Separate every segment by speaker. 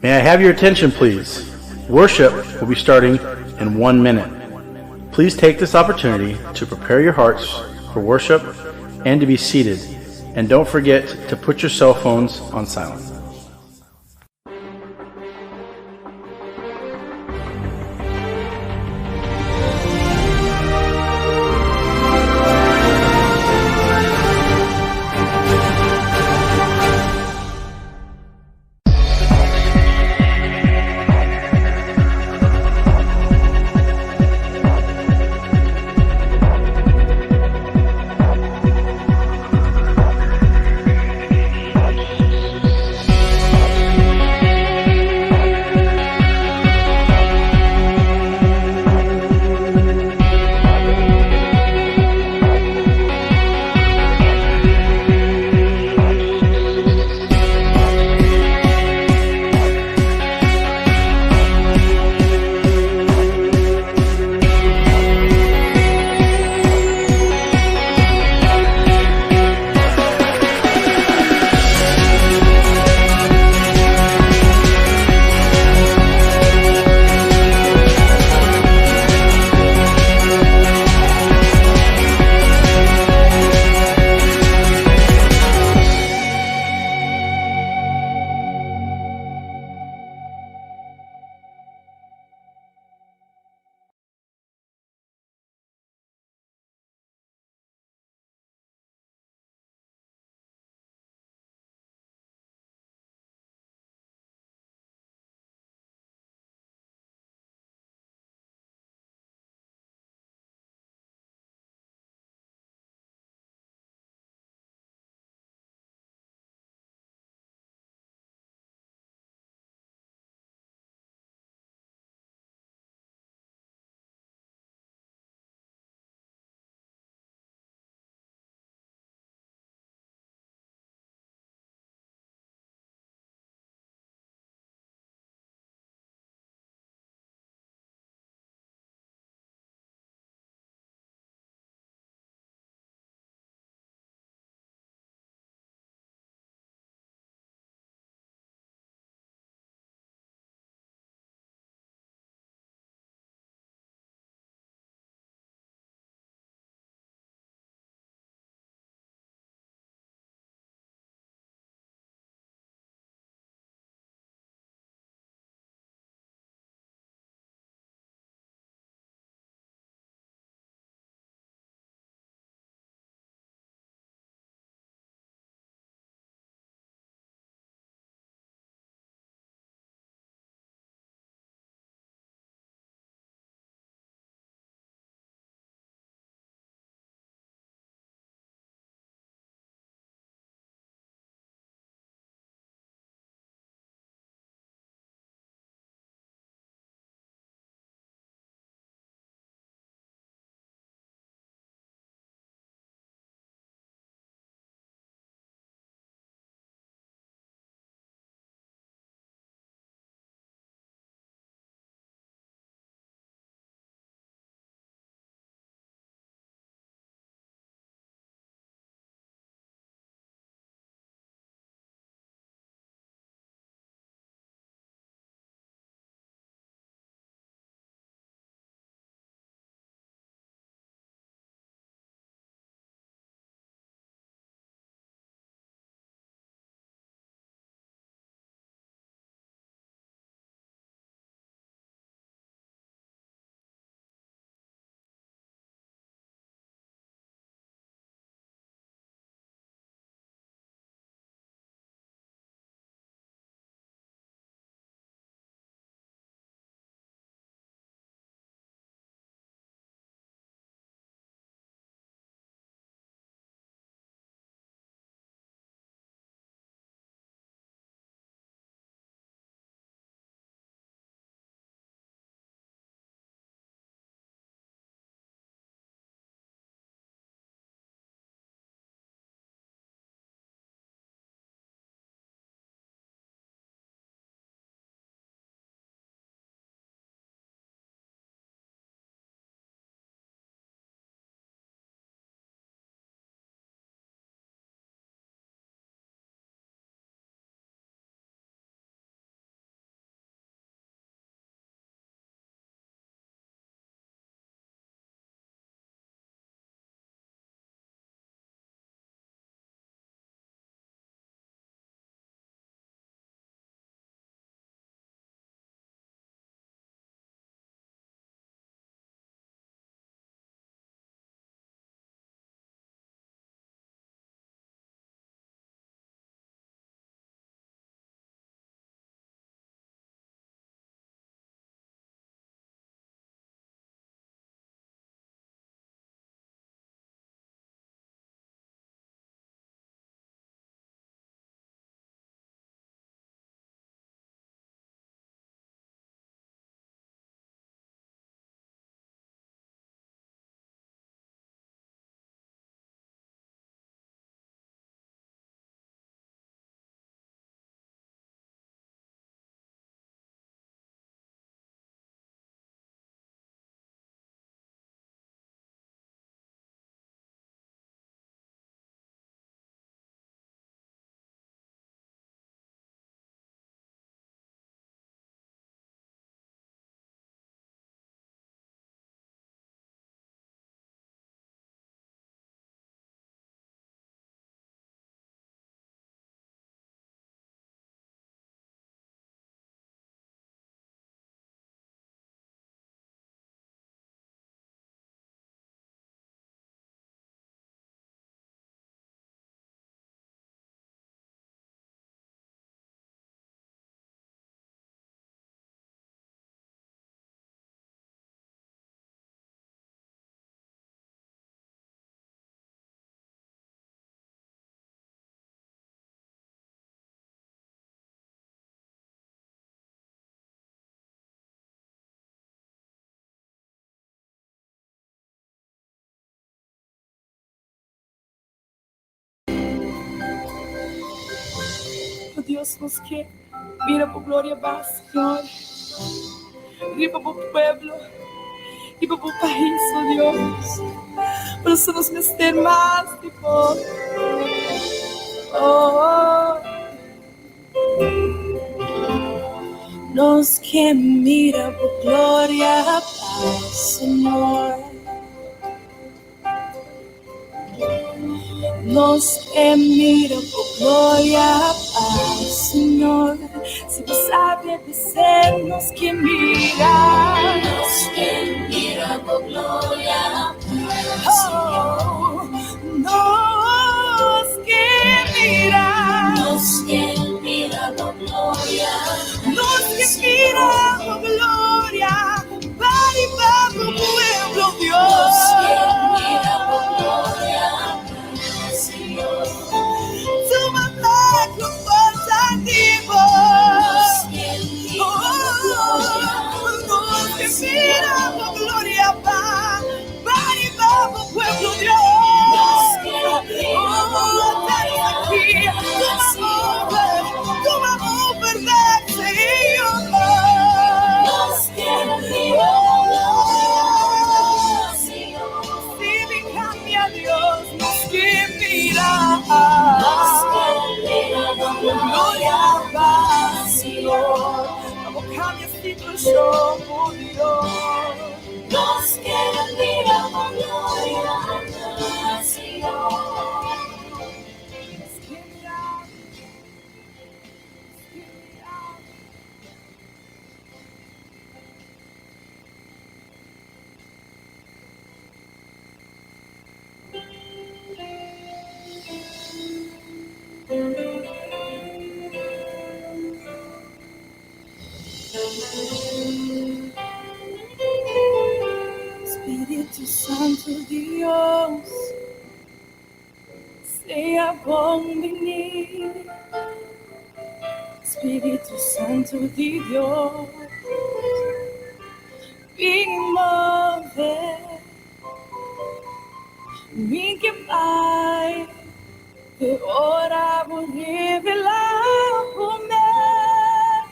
Speaker 1: May I have your attention, please? Worship will be starting in 1 minute. Please take this opportunity to prepare your hearts for worship and to be seated. And don't forget to put your cell phones on silent.
Speaker 2: Dios, nos ke mira bo gloria ba, Señor, riba bo pueblo, riba bo pais, oh Dios. Por eso nos mester mas di bo. Oh. Nos ke mira bo gloria ba, Señor. Nos ke mira bo gloria ba, Señor. Si bo sabi bis'é, nos ke mira.
Speaker 3: Nos ke mira bo gloria ba,
Speaker 2: Oh, nos ke mira.
Speaker 3: Nos ke mira bo gloria.
Speaker 2: Nos ke mira bo gloria. Ba riba bo pueblo, Dios.
Speaker 3: Nos ke mira bo gloria, Señor.
Speaker 2: Tuma bèk e forsa di bo.
Speaker 3: Nos ke mira bo gloria.
Speaker 2: Nos ke mira bo gloria ba, ba riba bo pueblo, Dios.
Speaker 3: Nos ke mira bo
Speaker 2: Oh,
Speaker 3: gloria,
Speaker 2: aki, tuma over, tuma over bèk, Señor.
Speaker 3: Nos ke mira bo gloria, Señor.
Speaker 2: Si bin kambia, Dios, nos ke mira.
Speaker 3: Nos ke mira bo
Speaker 2: Gloria
Speaker 3: gloria,
Speaker 2: ba,
Speaker 3: Señor.
Speaker 2: Pa kambia situashon, oh Dios.
Speaker 3: Nos ke mira bo gloria, Señor.
Speaker 2: Nos ke mira, nos ke mira. Spiritu Santu Dios, sea bon bini. Spiritu Santu di Dios, bin move. Mi ke bai, te ora bo revelá bo mes.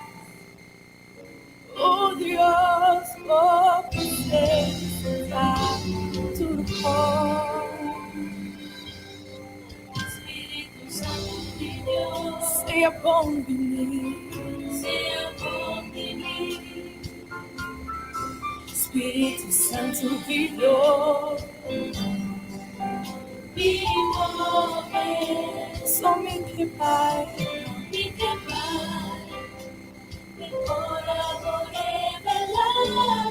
Speaker 2: Oh Dios, bo presensia ta tur kos.
Speaker 3: Spiritu Santu di Dios,
Speaker 2: Sea bon bini.
Speaker 3: sea bon bini.
Speaker 2: Spiritu Santu di Dios,
Speaker 3: Bin move.
Speaker 2: So mi ke bai,
Speaker 3: Mi ke bai, te ora bo revelá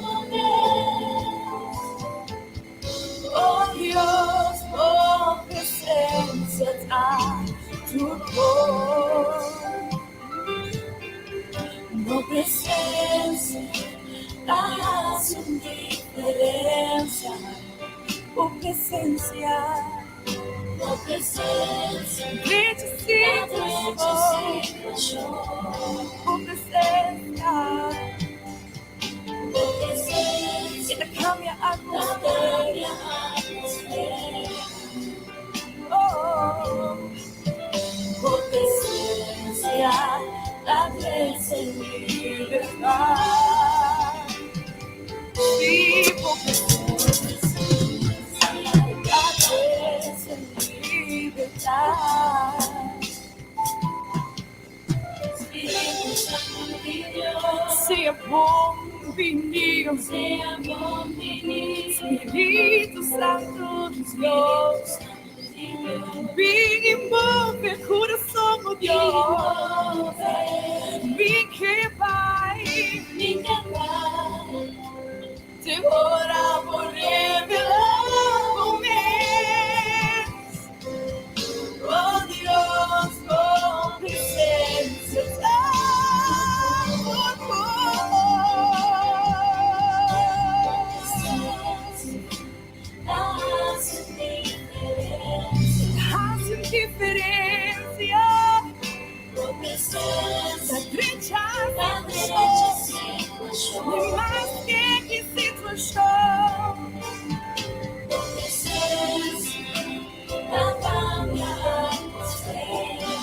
Speaker 3: bo mes.
Speaker 2: Oh Dios, bo presensia ta tur kos.
Speaker 3: Bo presensia ta hasi un diferensia.
Speaker 2: Bo presensia,
Speaker 3: Bo presensia
Speaker 2: drecha
Speaker 3: drecha
Speaker 2: situashon.
Speaker 3: situashon.
Speaker 2: Bo presensia,
Speaker 3: Bo presensia
Speaker 2: e ta kambia
Speaker 3: ta
Speaker 2: atmosfera.
Speaker 3: kambia atmosfera.
Speaker 2: Oh,
Speaker 3: Bo presensia ta trese libertat.
Speaker 2: Si, bo presensia ta trese libertat.
Speaker 3: Spiritu Santu di Dios,
Speaker 2: Sea bon bini,
Speaker 3: sea bon bini.
Speaker 2: Spiritu Santu di Dios,
Speaker 3: Santu di Dios,
Speaker 2: bin i move kurason, oh Dios.
Speaker 3: Move.
Speaker 2: Mi ke bai,
Speaker 3: Mi ke bai,
Speaker 2: te ora bo revelá bo mes. Oh Dios, bo presensia ta tur kos.
Speaker 3: Presensia ta hasi diferensia.
Speaker 2: Hasi diferensia.
Speaker 3: Bo presensia
Speaker 2: Ta drecha
Speaker 3: ta drecha situashon.
Speaker 2: Ni maske ki situashon.
Speaker 3: Bo presensia ta kambia atmosfera.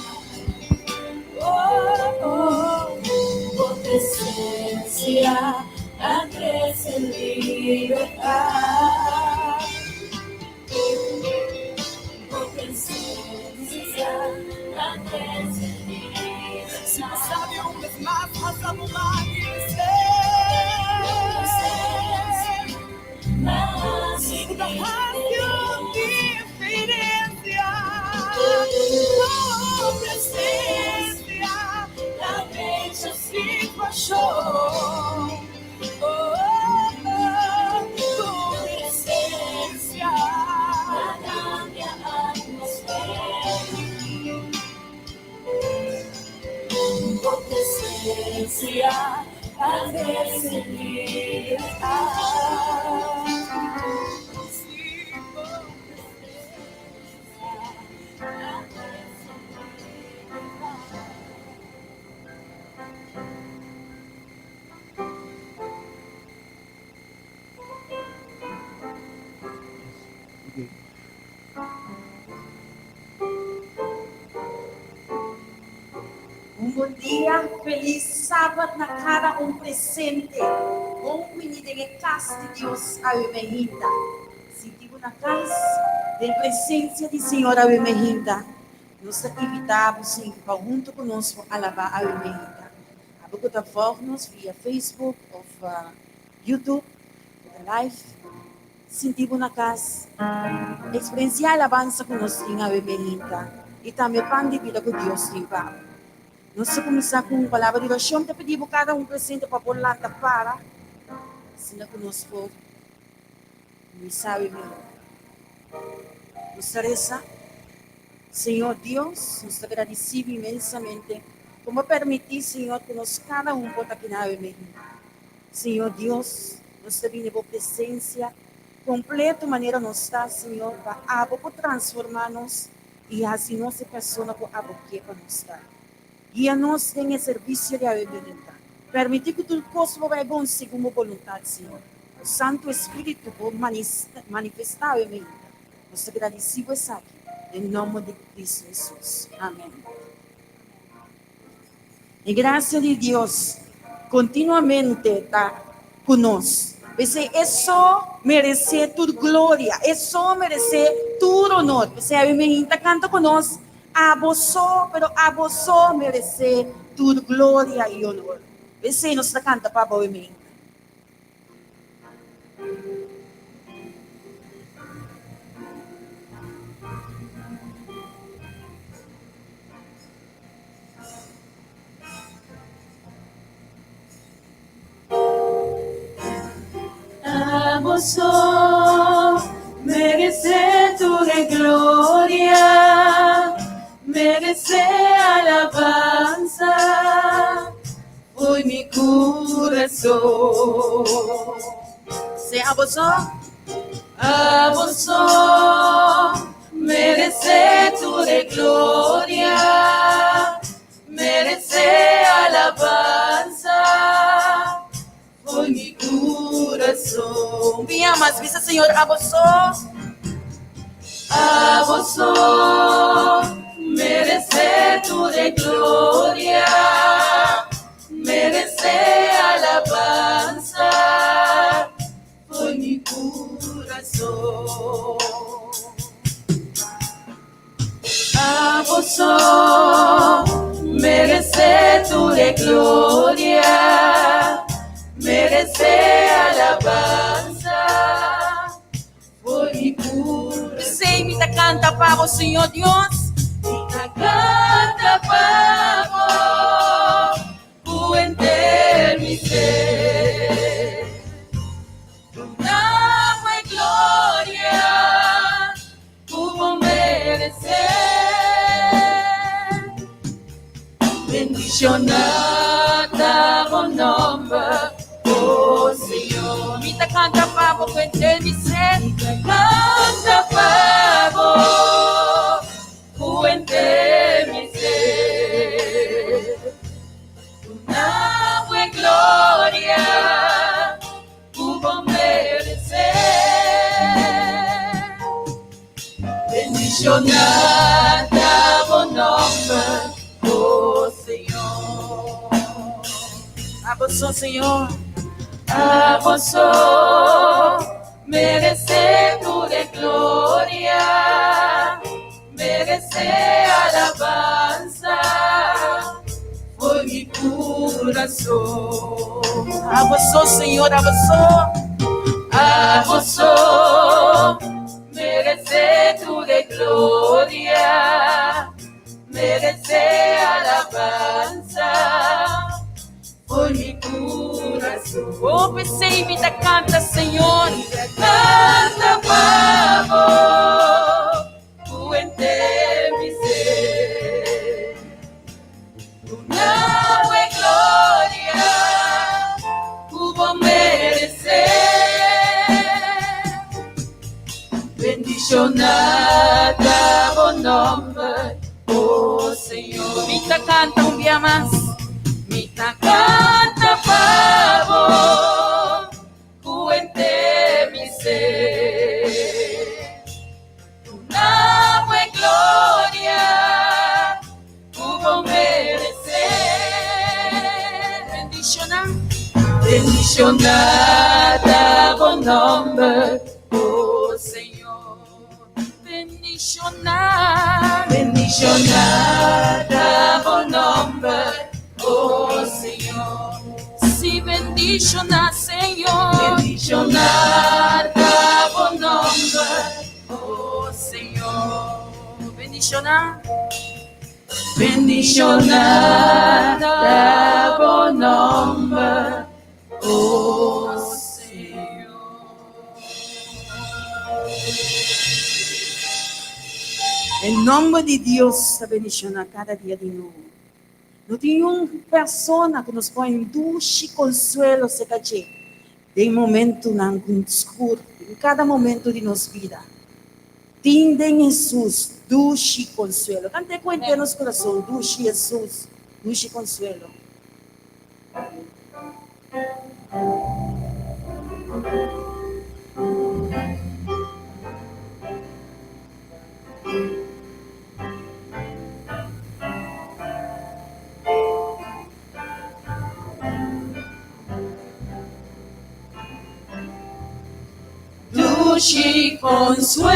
Speaker 2: Oh,
Speaker 3: A trese libertat. Bo presensia ta trese libertat.
Speaker 2: Si bo sabi un bes mas, hasa bo man i bis'é. Ta hasi un diferensia. Bo presensia ta drecha situashon. Oh, tu presensia
Speaker 3: ta kambia atmosfera. Bo presensia ta trese libertat.
Speaker 2: Sí, bo presensia ta trese libertat.
Speaker 4: Un bon dia, felis Sabat na kada un presente. Bon bini den e kas di Dios awe mehinta. Sinti bo na kas den presensia di Señor awe mehinta. Nos ta invitá bo sinti pa huntu ku nos por alabá awe mehinta. Abo ku ta vòlg nos via Facebook òf YouTube, ku ta live, sinti bo na kas. Eksperensiá alabansa ku nos tin awe mehinta i tambe pan di bida ku Dios tin pa bo. Nos ta kuminsá ku un palabra di orashon. Ta pidi bo kada un presente pa por lanta para, asina ku nos por kuminsá awe mehinta. Nos ta resa. Señor Dios, nos ta gradisibo inmensamente como a permiti, Señor, cu nos cada un por ta aki na awe mehinta. Señor Dios, nos ta bini bo presencia completo manera nos ta, Señor, pa abo por transforma nos y haci nos e persona cu abo ke pa nos ta. Guia nos den e servicio di awe mehinta. Permiti cu tur cos por bay bon segun bo boluntad, Señor. Bo Santo Espiritu por manifesta awe mehinta. Nos ta gradisí bo esaki den nomber di Cristo Hesus. Amen. E gracia di Dios continuamente ta cu nos. P'esei e so merece tur gloria, e so merece tur honor. P'esei awe mi ta canta cu nos, Abo so, pero abo so merece tur gloria y honor. P'esei nos ta canta pa abo awe mi.
Speaker 3: Abo so merece tur e gloria, merece alabanza. Fo'i mi kurason.
Speaker 4: Se abo so.
Speaker 3: Abo so meresé tur e gloria, meresé alabansa. Fo'i mi kurason.
Speaker 4: Bia mas bisa Señor abo so.
Speaker 3: Abo so meresé tur e gloria, meresé alabansa fo'i mi kurason. Abo so meresé tur e gloria, meresé alabansa.
Speaker 4: P'esei mi ta kanta pa bo, Señor Dios.
Speaker 3: Mi ta kanta pa bo ku henter mi ser. Duna bo e gloria ku bo meresé. Bendishoná ta bo nòmber, o Señor.
Speaker 4: Mi ta kanta pa bo ku henter mi ser.
Speaker 3: Mi ta kanta pa bo ku henter mi ser. Duna bo e gloria ku bo meresé. Bendishoná ta bo nòmber, o Señor.
Speaker 4: Abo so, Señor.
Speaker 2: Abo so meresé tur e gloria, meresé alabansa for mi kurason. Abo so, Señor, abo so. Abo so meresé tur e gloria, meresé alabansa for mi kurason. Oh, p'esei mi ta kanta, Señor. Mi ta kanta pa bo, ku henter mi ser. Duna bo e gloria ku bo meresé. Bendishoná ta bo nòmber, o Señor. Mi ta kanta un bia mas. Mi ta kanta pa bo ku henter mi ser. Duna bo e gloria ku bo meresé. Bendishoná. Bendishoná ta bo nòmber, o Señor. Bendishoná. Bendishoná ta bo nòmber, o Señor. Sí, bendishoná, Señor. Bendishoná ta bo nòmber, o Señor. Bendishoná. Bendishoná ta bo nòmber, o Señor.
Speaker 4: E nòmber di Dios ta bendishoná kada dia di nobo. No tin un persona ku nos por haña un dushi konsuelo serka dje den momentunan skur, den kada momentu di nos bida. Tin den Hesus dushi konsuelo. Kant'é ku henter nos kurason, Dushi Hesus, dushi konsuelo.
Speaker 2: Dushi konsuelo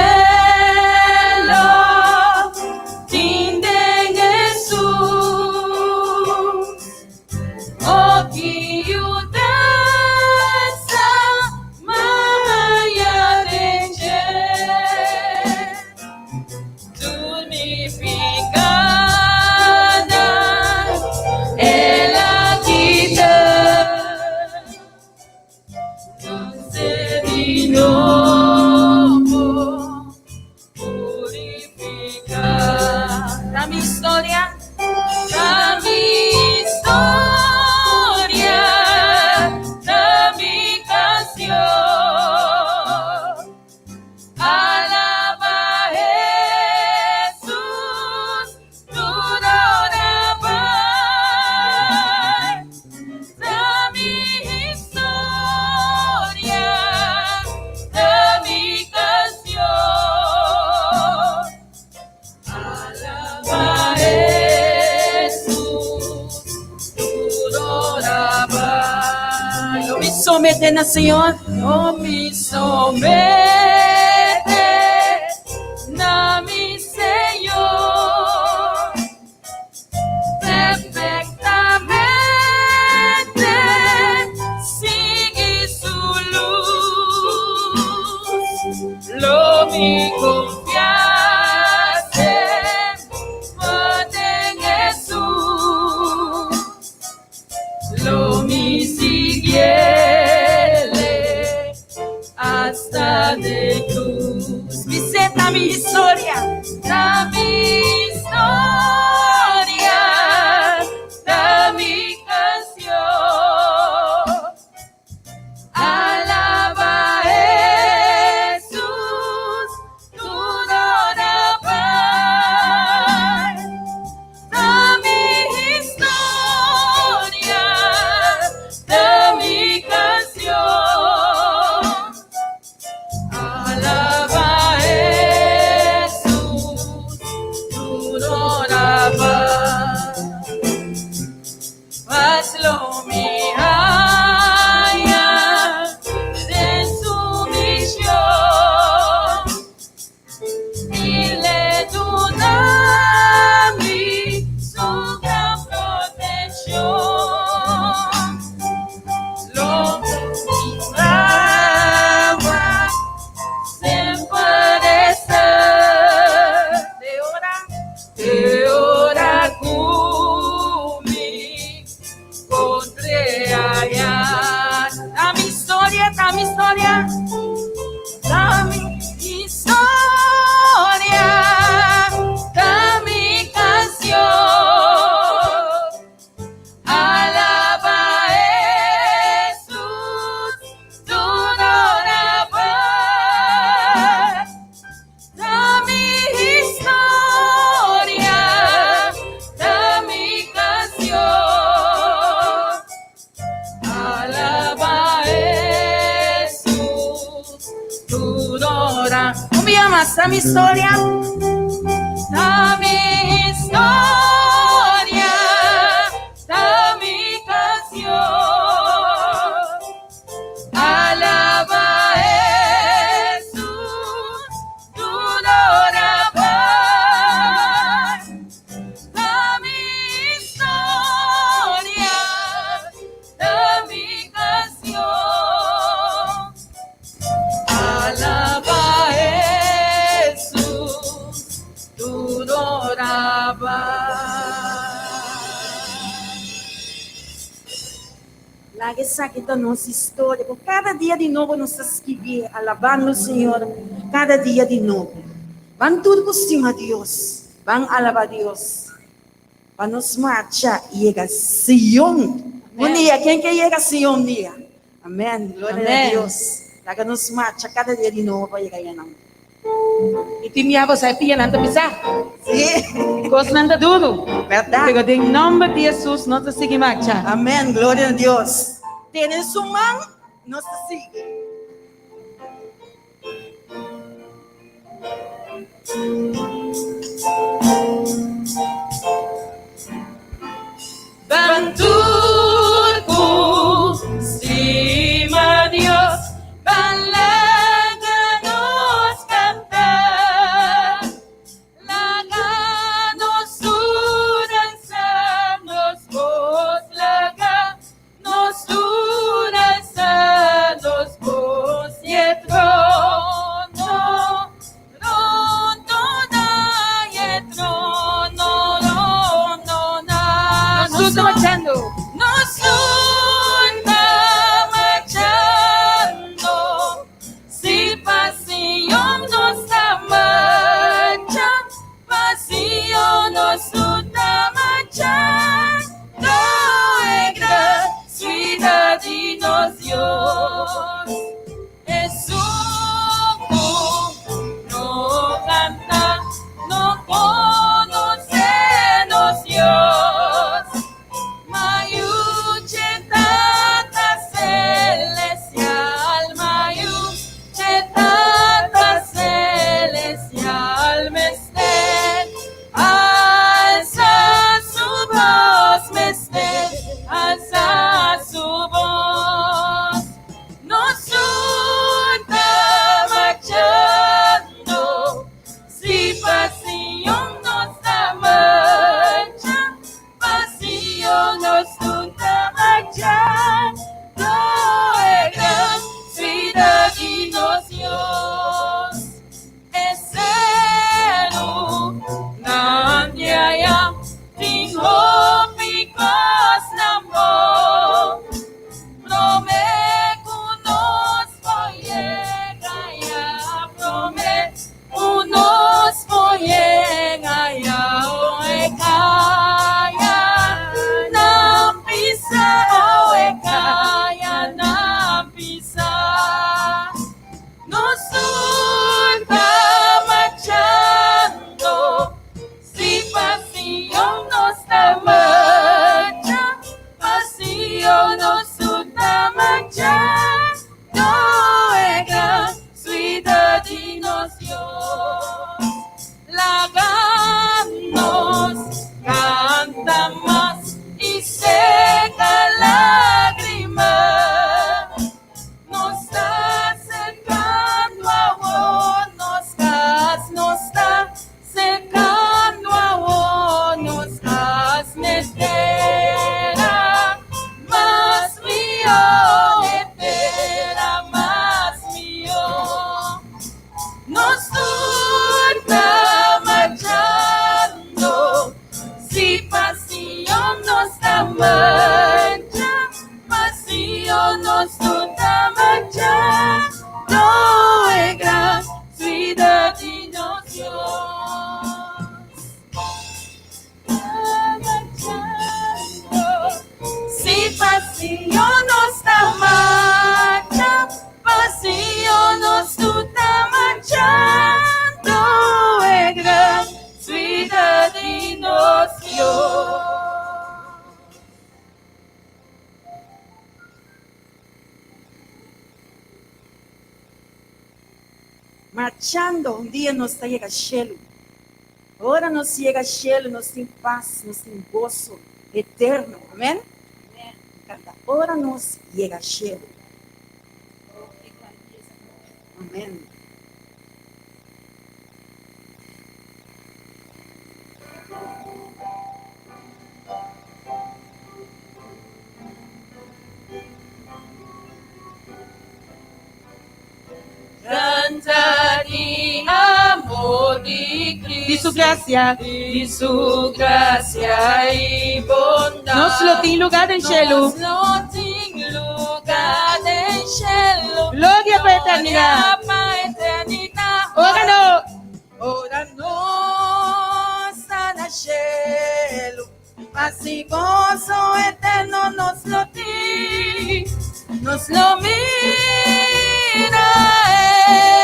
Speaker 2: tin den Hesus, o ki yudansa m'a haña den dje. Tur mi pikanan el a kita. Nase di nobo, purifiká.
Speaker 4: Ta mi historia.
Speaker 2: Ta mi historia, ta mi kansion. Alabá Hesus, tur ora bai. Ta mi historia, ta mi kansion. Alabá Hesus, tur ora bai.
Speaker 4: Lo mi someté na Señor.
Speaker 2: Lo mi someté na mi Señor. Perfectamente sigui su lus. Lo mi konfia semper den Hesus. Lo mi siguiele hasta n'e krus.
Speaker 4: Bis'é ta mi historia.
Speaker 2: Ta mi historia, ta mi kansion. Alabá Hesus, tur ora bai. Ta mi historia, ta mi kansion. Alabá Hesus, tur mi historia, ta mi historia, ta mi canción. Alaba Jesús, tur ora bai. Ta mi historia, ta mi canción. Alaba Jesús, tur ora. Un biaha mas, ta mi historia, ta mi historia, ta mi canción. Alaba Jesús, tur ora bai. Ta mi historia, ta mi canción. Alaba Jesús, tur ora bai.
Speaker 4: Laga esaki ta nos historia, ku kada dia di nobo nos ta skibí, alabando Señor kada dia di nobo. Ban tur ku stima Dios, ban alabá Dios, pa nos marcha i yega Sion un dia. Ken ke yega Sion un dia? Amèn. Gloria na Dios. Laga nos marcha kada dia di nobo pa yega ayanan.
Speaker 2: I tin bia bo sa e pianan ta bisa.
Speaker 4: Sí.
Speaker 2: Kosnan ta duru.
Speaker 4: Bèrdat.
Speaker 2: Pero den nòmber di Hesus nos ta sigui marcha.
Speaker 4: Amèn. Gloria na Dios. Tene su man, nos ta sigui.
Speaker 2: Ban tur ku stima Dios, ban laga nos kanta. Laga nos tur alsa nos bos, laga nos tur alsa nos bos i e trono rondona, i e trono rondona. Nos tur ta marchando. Nos tur ta marchando. Si pa Sion nos ta marcha, pa Sion nos tur ta marchando, e gran siudat di nos Dios. Esun ku no kanta no konosé nos Dios. Ma yu dje Tata Selestial, ma yu dje Tata Selestial mester alsa su bos, mester alsa su bos. Nos. E gran suidat di nos Dios. Si pa Sion nos ta marcha, pa Sion nos tur ta marchando, e gran suidat di nos Dios.
Speaker 4: Marchando, un dia nos ta yega shelu. Ora nos yega shelu, nos tin pas, nos tin goso eterno. Amen? Canta, ora nos yega shelu. Amen.
Speaker 2: Canta di amor di Cristo.
Speaker 5: Di su gracia.
Speaker 2: Di su gracia y bondad.
Speaker 5: Nos lo tin lugar den cielo.
Speaker 2: Nos lo tin lugar den cielo.
Speaker 5: Gloria pa eternidad.
Speaker 2: Gloria pa eternidad.
Speaker 5: Ora no.
Speaker 4: Ora nos ta na cielo. Paz y gozo eterno nos lo tin.
Speaker 2: Nos lo mira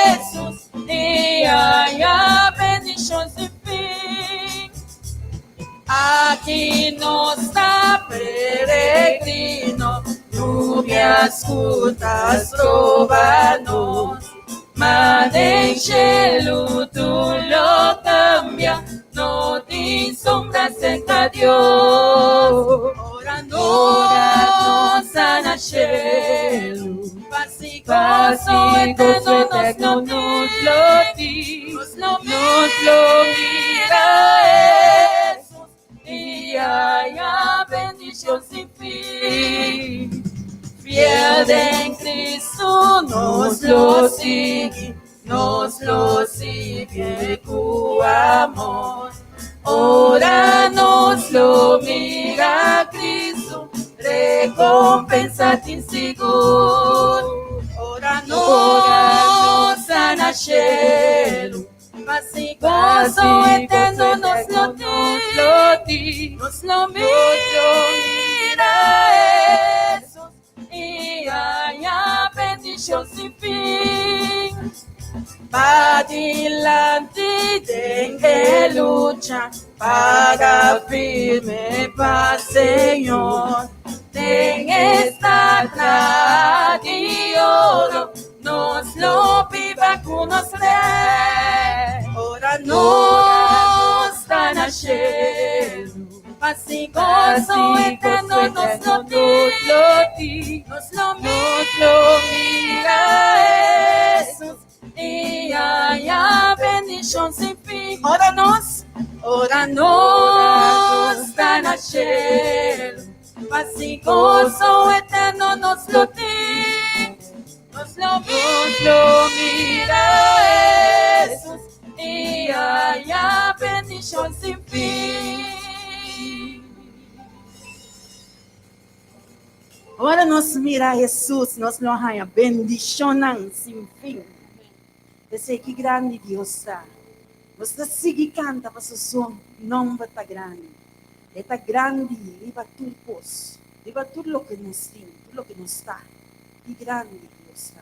Speaker 2: Jesús y haya bendición sin fin. Aquí nos ta peregrino, nubia scur ta stroba nos. Ma den cielo tur lo cambia, no tin sombra cerca Dios.
Speaker 4: Ora nos ta na cielo, paz y gozo eterno nos lo tin,
Speaker 2: nos lo mira Jesús y haya bendición sin fin. Fiel den Cristo nos lo sigui, nos lo sigui cu amor. Ora nos lo mira Cristo, recompensa tin sigur.
Speaker 4: Ora nos ta na cielo, paz y gozo eterno nos lo tin, nos lo mira Jesús y haya bendición sin fin. Padilanti den e lucha, para firme pa Señor.
Speaker 2: Den e stad di oro, nos lo biba cu nos Rey.
Speaker 4: Ora
Speaker 2: nos ta na cielo, paz y gozo eterno nos lo tin, nos lo mira Jesús y haya bendición sin fin.
Speaker 4: Ora nos,
Speaker 2: ora nos ta na cielo, paz y gozo eterno nos lo tin, nos lo mira Jesús y haya bendición sin fin.
Speaker 4: Ora nos mira Jesús, nos lo haya bendicionnan sin fin. Esey ki grandi Dios ta. Nos ta sigui canta paso su nomber ta grandi. E ta grandi riba tur cos, riba tur loke nos tin, tur loke nos ta. Ki grandi Dios ta.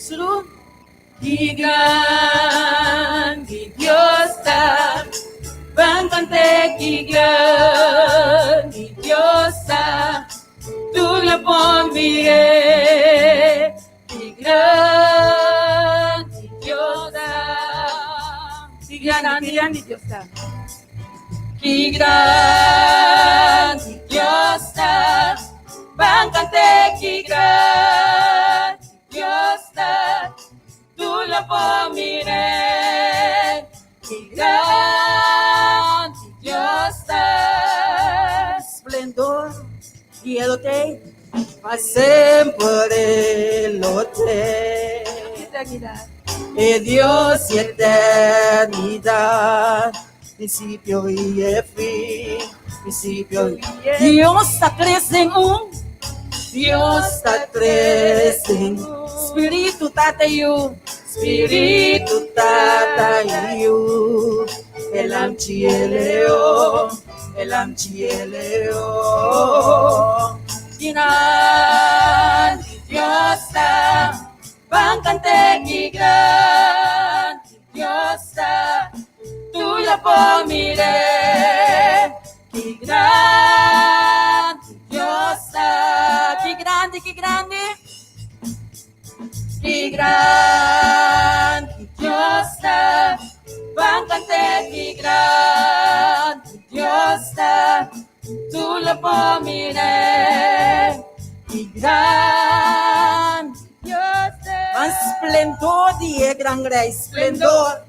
Speaker 2: Sru. Ki grandi Dios ta, ban cant'e ki grandi Dios ta, tur lo por mir'e. Ki grandi Dios ta.
Speaker 5: Ki grandi, ki grandi Dios ta.
Speaker 2: Ki grandi Dios ta, ban cant'e ki grandi Dios ta, tur lo por mir'e. Ki grandi Dios ta.
Speaker 4: Splendor. I e lo t'ei pa semper e lo t'ei. E Dios di eternidat, prinsipio i e fin, prinsipio i Dios ta tres den un, Dios ta tres den Spiritu Tata i Yu, Spiritu Tata i Yu, e Lamchi e Leon, e Lamchi e Leon. Grandi Dios ta, ban kant'é ki grandi Dios ta, tur lo por mir'é. Ki grandi Dios ta, ki grandi, ki grandi, ki grandi Dios ta, ban kant'é ki grandi Dios ta, tur lo por mir'é. Ki grandi Dios ta. Ban splendor di e gran Rei, splendor.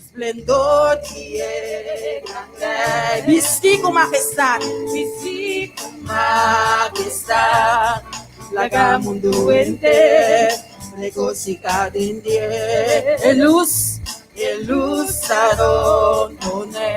Speaker 4: Splendor di e gran Rei. Bisti ku majestad, bisti ku majestad. Laga mundu henter regosihá den dje. E lus, e lus ta rondon'é.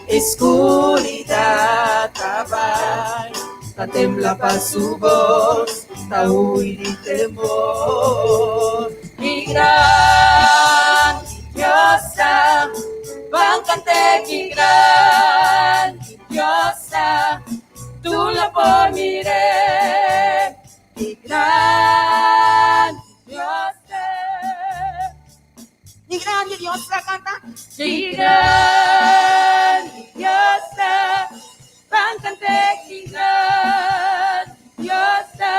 Speaker 4: E skuridat ta bai, ta tembla pa su bos, ta hui di temor. Ki grandi Dios ta, ban kant'é ki grandi Dios ta, tur lo por mir'é. Ki grandi Dios ta. Ki grandi Dios ta canta. Ki grandi Dios ta. Ban cant'é ki grandi Dios ta.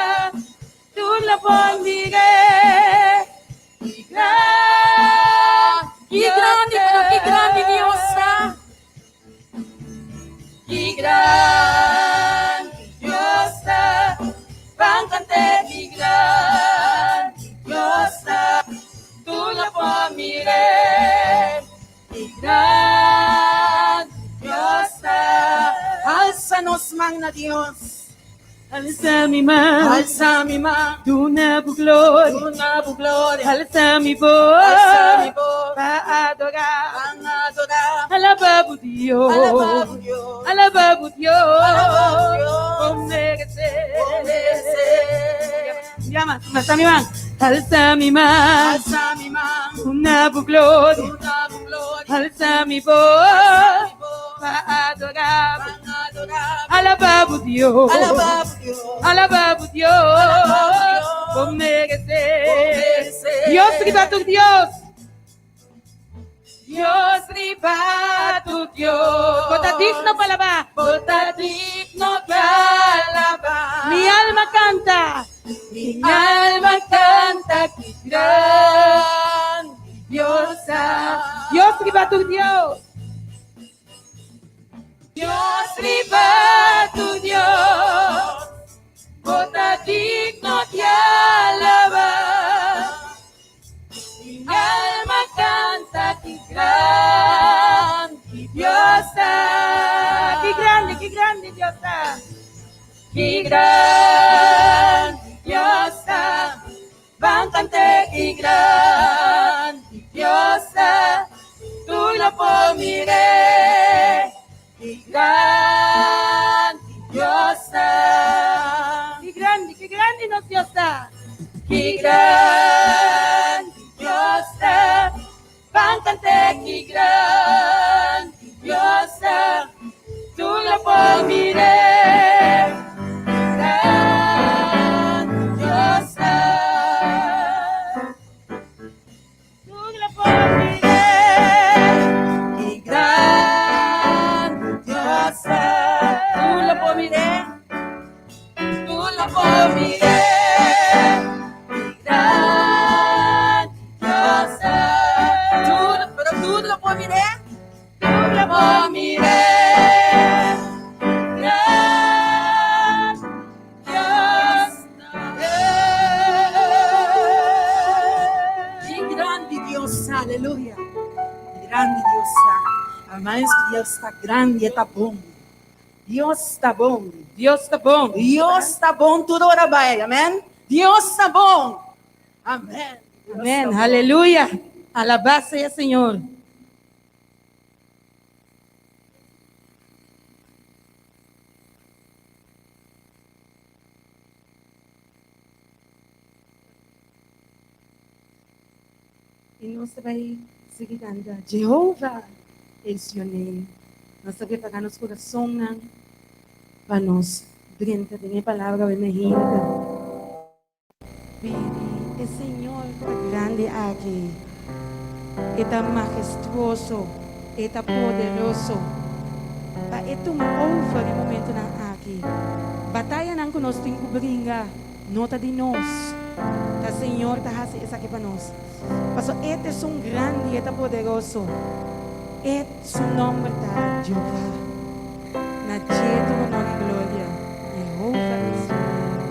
Speaker 4: Tur lo por mir'é. Ki grandi Ki grandi pero ki grandi Dios ta. Ki grandi Dios ta, ban kant'é ki grandi Dios ta, tur lo por mir'é. Ki grandi Dios ta. Alsa nos man na Dios.
Speaker 5: Alsa mi man.
Speaker 4: Alsa mi man.
Speaker 5: Duna bo gloria.
Speaker 4: Duna bo gloria.
Speaker 5: Alsa mi voz.
Speaker 4: Alsa mi voz.
Speaker 5: Pa adorá.
Speaker 4: Pa adorá.
Speaker 5: Alabá bo Dios.
Speaker 4: Alabá bo Dios.
Speaker 5: Alabá bo Dios.
Speaker 4: Alabá bo Dios.
Speaker 5: Bo meresé.
Speaker 4: Bo meresé.
Speaker 5: Yama, alsa mi man. Alsa mi man.
Speaker 4: Alsa mi man.
Speaker 5: Duna bo gloria.
Speaker 4: Duna bo gloria.
Speaker 5: Alsa mi voz.
Speaker 4: Alsa mi voz.
Speaker 5: Pa adorá.
Speaker 4: Pa adorá.
Speaker 5: Alabá bo Dios.
Speaker 4: Alabá bo Dios.
Speaker 5: Alabá bo Dios.
Speaker 4: Alabá bo Dios.
Speaker 5: Bo meresé.
Speaker 4: Bo meresé.
Speaker 5: Dios riba tur Dios. Dios riba tur Dios. Bo ta digno pa alabá.
Speaker 4: Bo ta digno pa alabá.
Speaker 5: Mi alma kanta.
Speaker 4: Mi alma kanta ki grandi Dios ta.
Speaker 5: Dios riba tur Dios.
Speaker 4: Dios riba tur Dios. Bo ta digno di alabá. Mi alma kanta ki grandi Dios ta.
Speaker 5: Ki grandi, ki grandi Dios ta.
Speaker 4: Ki grandi Dios ta. Ban kant'é ki grandi Dios ta. Tur lo por mir'é. Ki grandi Dios ta.
Speaker 5: Ki grandi, ki grandi nos Dios ta.
Speaker 4: Ki grandi Dios ta. Ban kant'é ki grandi Dios ta. Tur lo por mir'é. Ki grandi Dios ta.
Speaker 5: Tur lo por mir'é.
Speaker 4: Ki grandi Dios ta. Tur lo por mir'é. Tur lo por mir'é. Ki grandi Dios ta. Tur, pero tur lo por mir'é. Tur lo por mir'é. Grandi Dios ta. Ki grandi Dios ta, aleluya. Ki grandi Dios ta. Amai Dios ta grandi, e ta bon. Dios ta bon.
Speaker 5: Dios ta bon.
Speaker 4: Dios ta bon tur ora bai. Amen. Dios ta bon. Amen. Dios
Speaker 5: Amen.
Speaker 4: ta bon.
Speaker 5: Aleluya. Alabá sea Señor. I nos ta bai sigui kanta, Jehovah is your name. Nos ta prepará nos kurasonnan pa nos drenta den e palabra awe meinta. Pidi e Señor ta grandi aki. E ta mahestuoso, e ta poderoso. Pa e tuma over e momentonan aki. Batayanan ku nos tin ku bringa no ta di nos. Ta Señor ta hasi esaki pa nos. Pasobra e ta esun grandi, e ta poderoso. E su nomber ta Jehová. Na dje tur honor i gloria. Jehová is su name.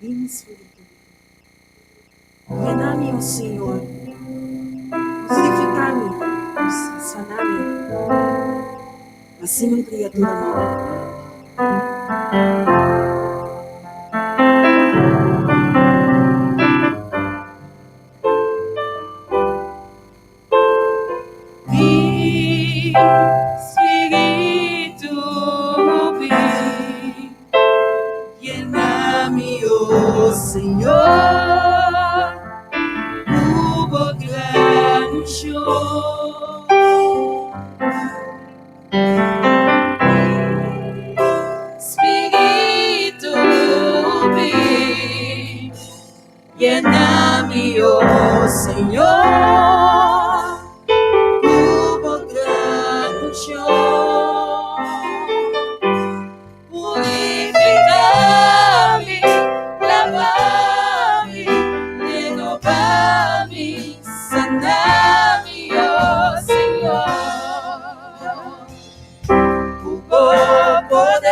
Speaker 4: Bin Spiritu. Yena mi, o Señor. Purifica mi, sana mi. Haci mi un criatura nobo.
Speaker 2: Bin Spiritu, bin. Yena mi, o Señor, cu bo gran uncion. Spiritu, bin. Yena mi, o Señor, cu bo gran uncion. Purifica mi, laba mi, renoba mi, sana mi, o Señor. Cu bo poder,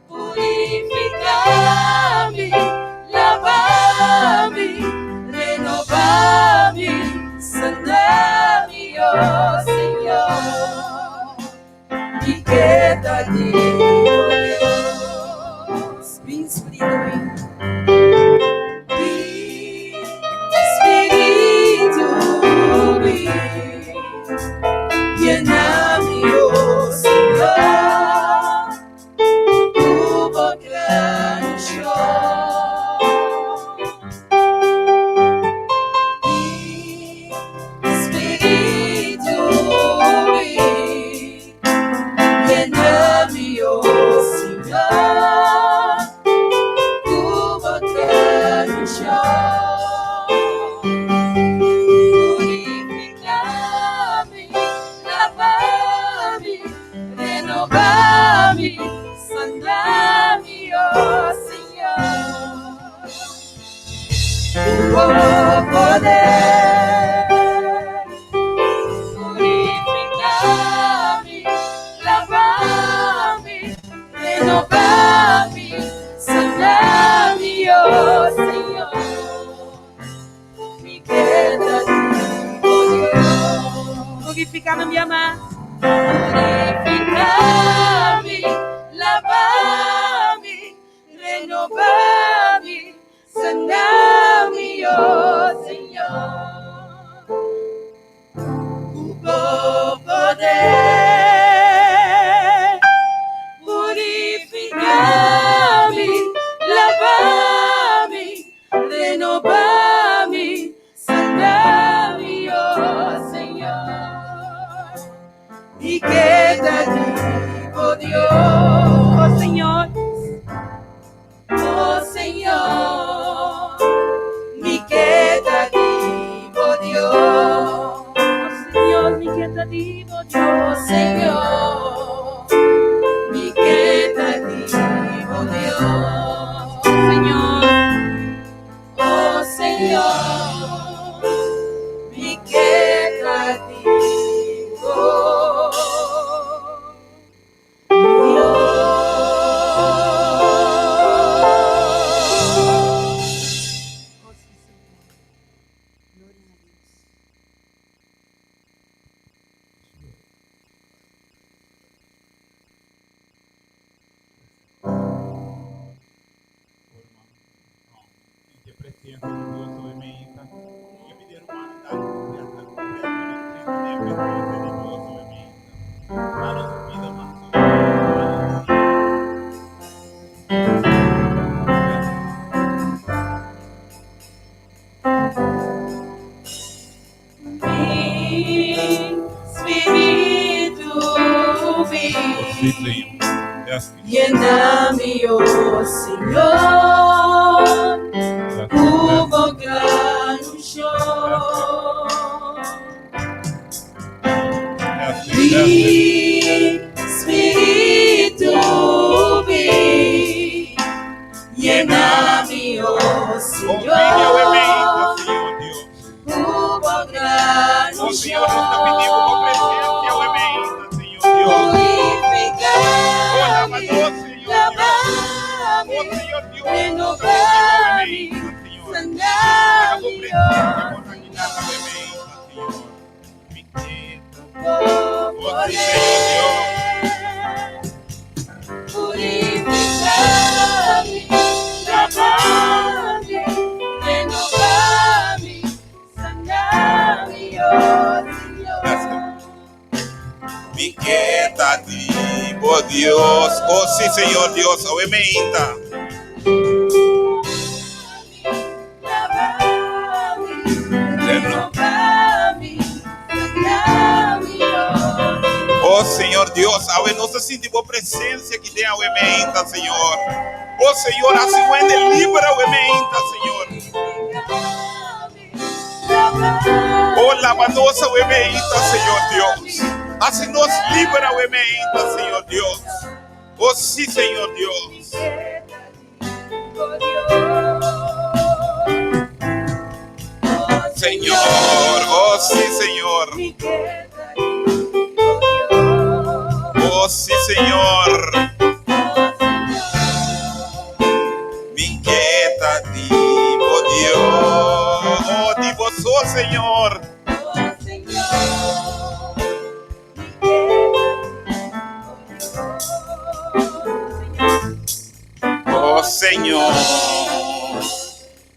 Speaker 2: purifica mi, laba mi, renoba mi, sana mi, o Señor. Mi ke ta di bo Dios. Bin Spiritu, bin. Bin Spiritu, bin. Yena mi, o Señor, cu bo gran uncion. Bin Spiritu, bin. Yena mi, o Señor, cu bo gran uncion. Purifica mi, laba mi, renoba mi, sana mi, o Señor. Cu bo poder, purifica mi, laba mi, renoba mi, sana mi, o Señor. Mi ke ta di bo Dios.
Speaker 5: Purifica mi, ama.
Speaker 2: Purifica mi, laba mi, renoba mi, sana mi, o Señor. Cu bo poder, purifica mi, laba mi, renoba mi, sana mi, o Señor. Mi ke ta di bo Dios.
Speaker 5: O Señor.
Speaker 2: O Señor, mi ke ta di bo Dios.
Speaker 5: O Señor, mi ke ta di bo
Speaker 2: O
Speaker 5: Dios.
Speaker 2: Señor, mi ke ta di bo Dios.
Speaker 5: Señor.
Speaker 2: O Señor, mi ke ta di bo Dios.
Speaker 4: Oh, sí, Señor. Gloria a Dios.
Speaker 6: Ruman, sinti e presensia di Dios awe mainta. Mi ke pidi ruman dal sinti e presensia di Dios awe mainta. Laga nos pida mas awe.
Speaker 2: Bin Spiritu, bin.
Speaker 6: Sí, Señor. Gracias.
Speaker 2: Yena mi, o Señor,
Speaker 6: Gracias.
Speaker 2: cu bo gran uncion.
Speaker 6: Gracias. Gracias.
Speaker 2: Bin Spiritu, bin. Yena mi, o
Speaker 6: Bon bini awe mainta,
Speaker 2: Señor,
Speaker 6: Señor Dios.
Speaker 2: cu bo gran
Speaker 6: O Señor, nos ta pidiendo bo
Speaker 2: unción.
Speaker 6: presensia awe mainta.
Speaker 2: Renovami, sanami, oh Señor. Poder, purificami, lavami, renovami, sanami, oh Señor.
Speaker 6: Mi ke ta di bo Dios. Oh sí, Señor Dios, awe meinta. Oh Señor Dios, awe nos ta sinti bo presencia aki den awe meinta, Señor. Oh Señor, hasi un hende liber awe meinta, Señor. Oh, lava nos awe meinta, Señor Dios. Hasi nos liber awe meinta, Señor Dios. Oh sí, Señor Dios. Señor, oh sí, Señor. Oh sí, Señor. Mi ke ta di bo Dios. Oh, di bo so, Señor. Oh Señor,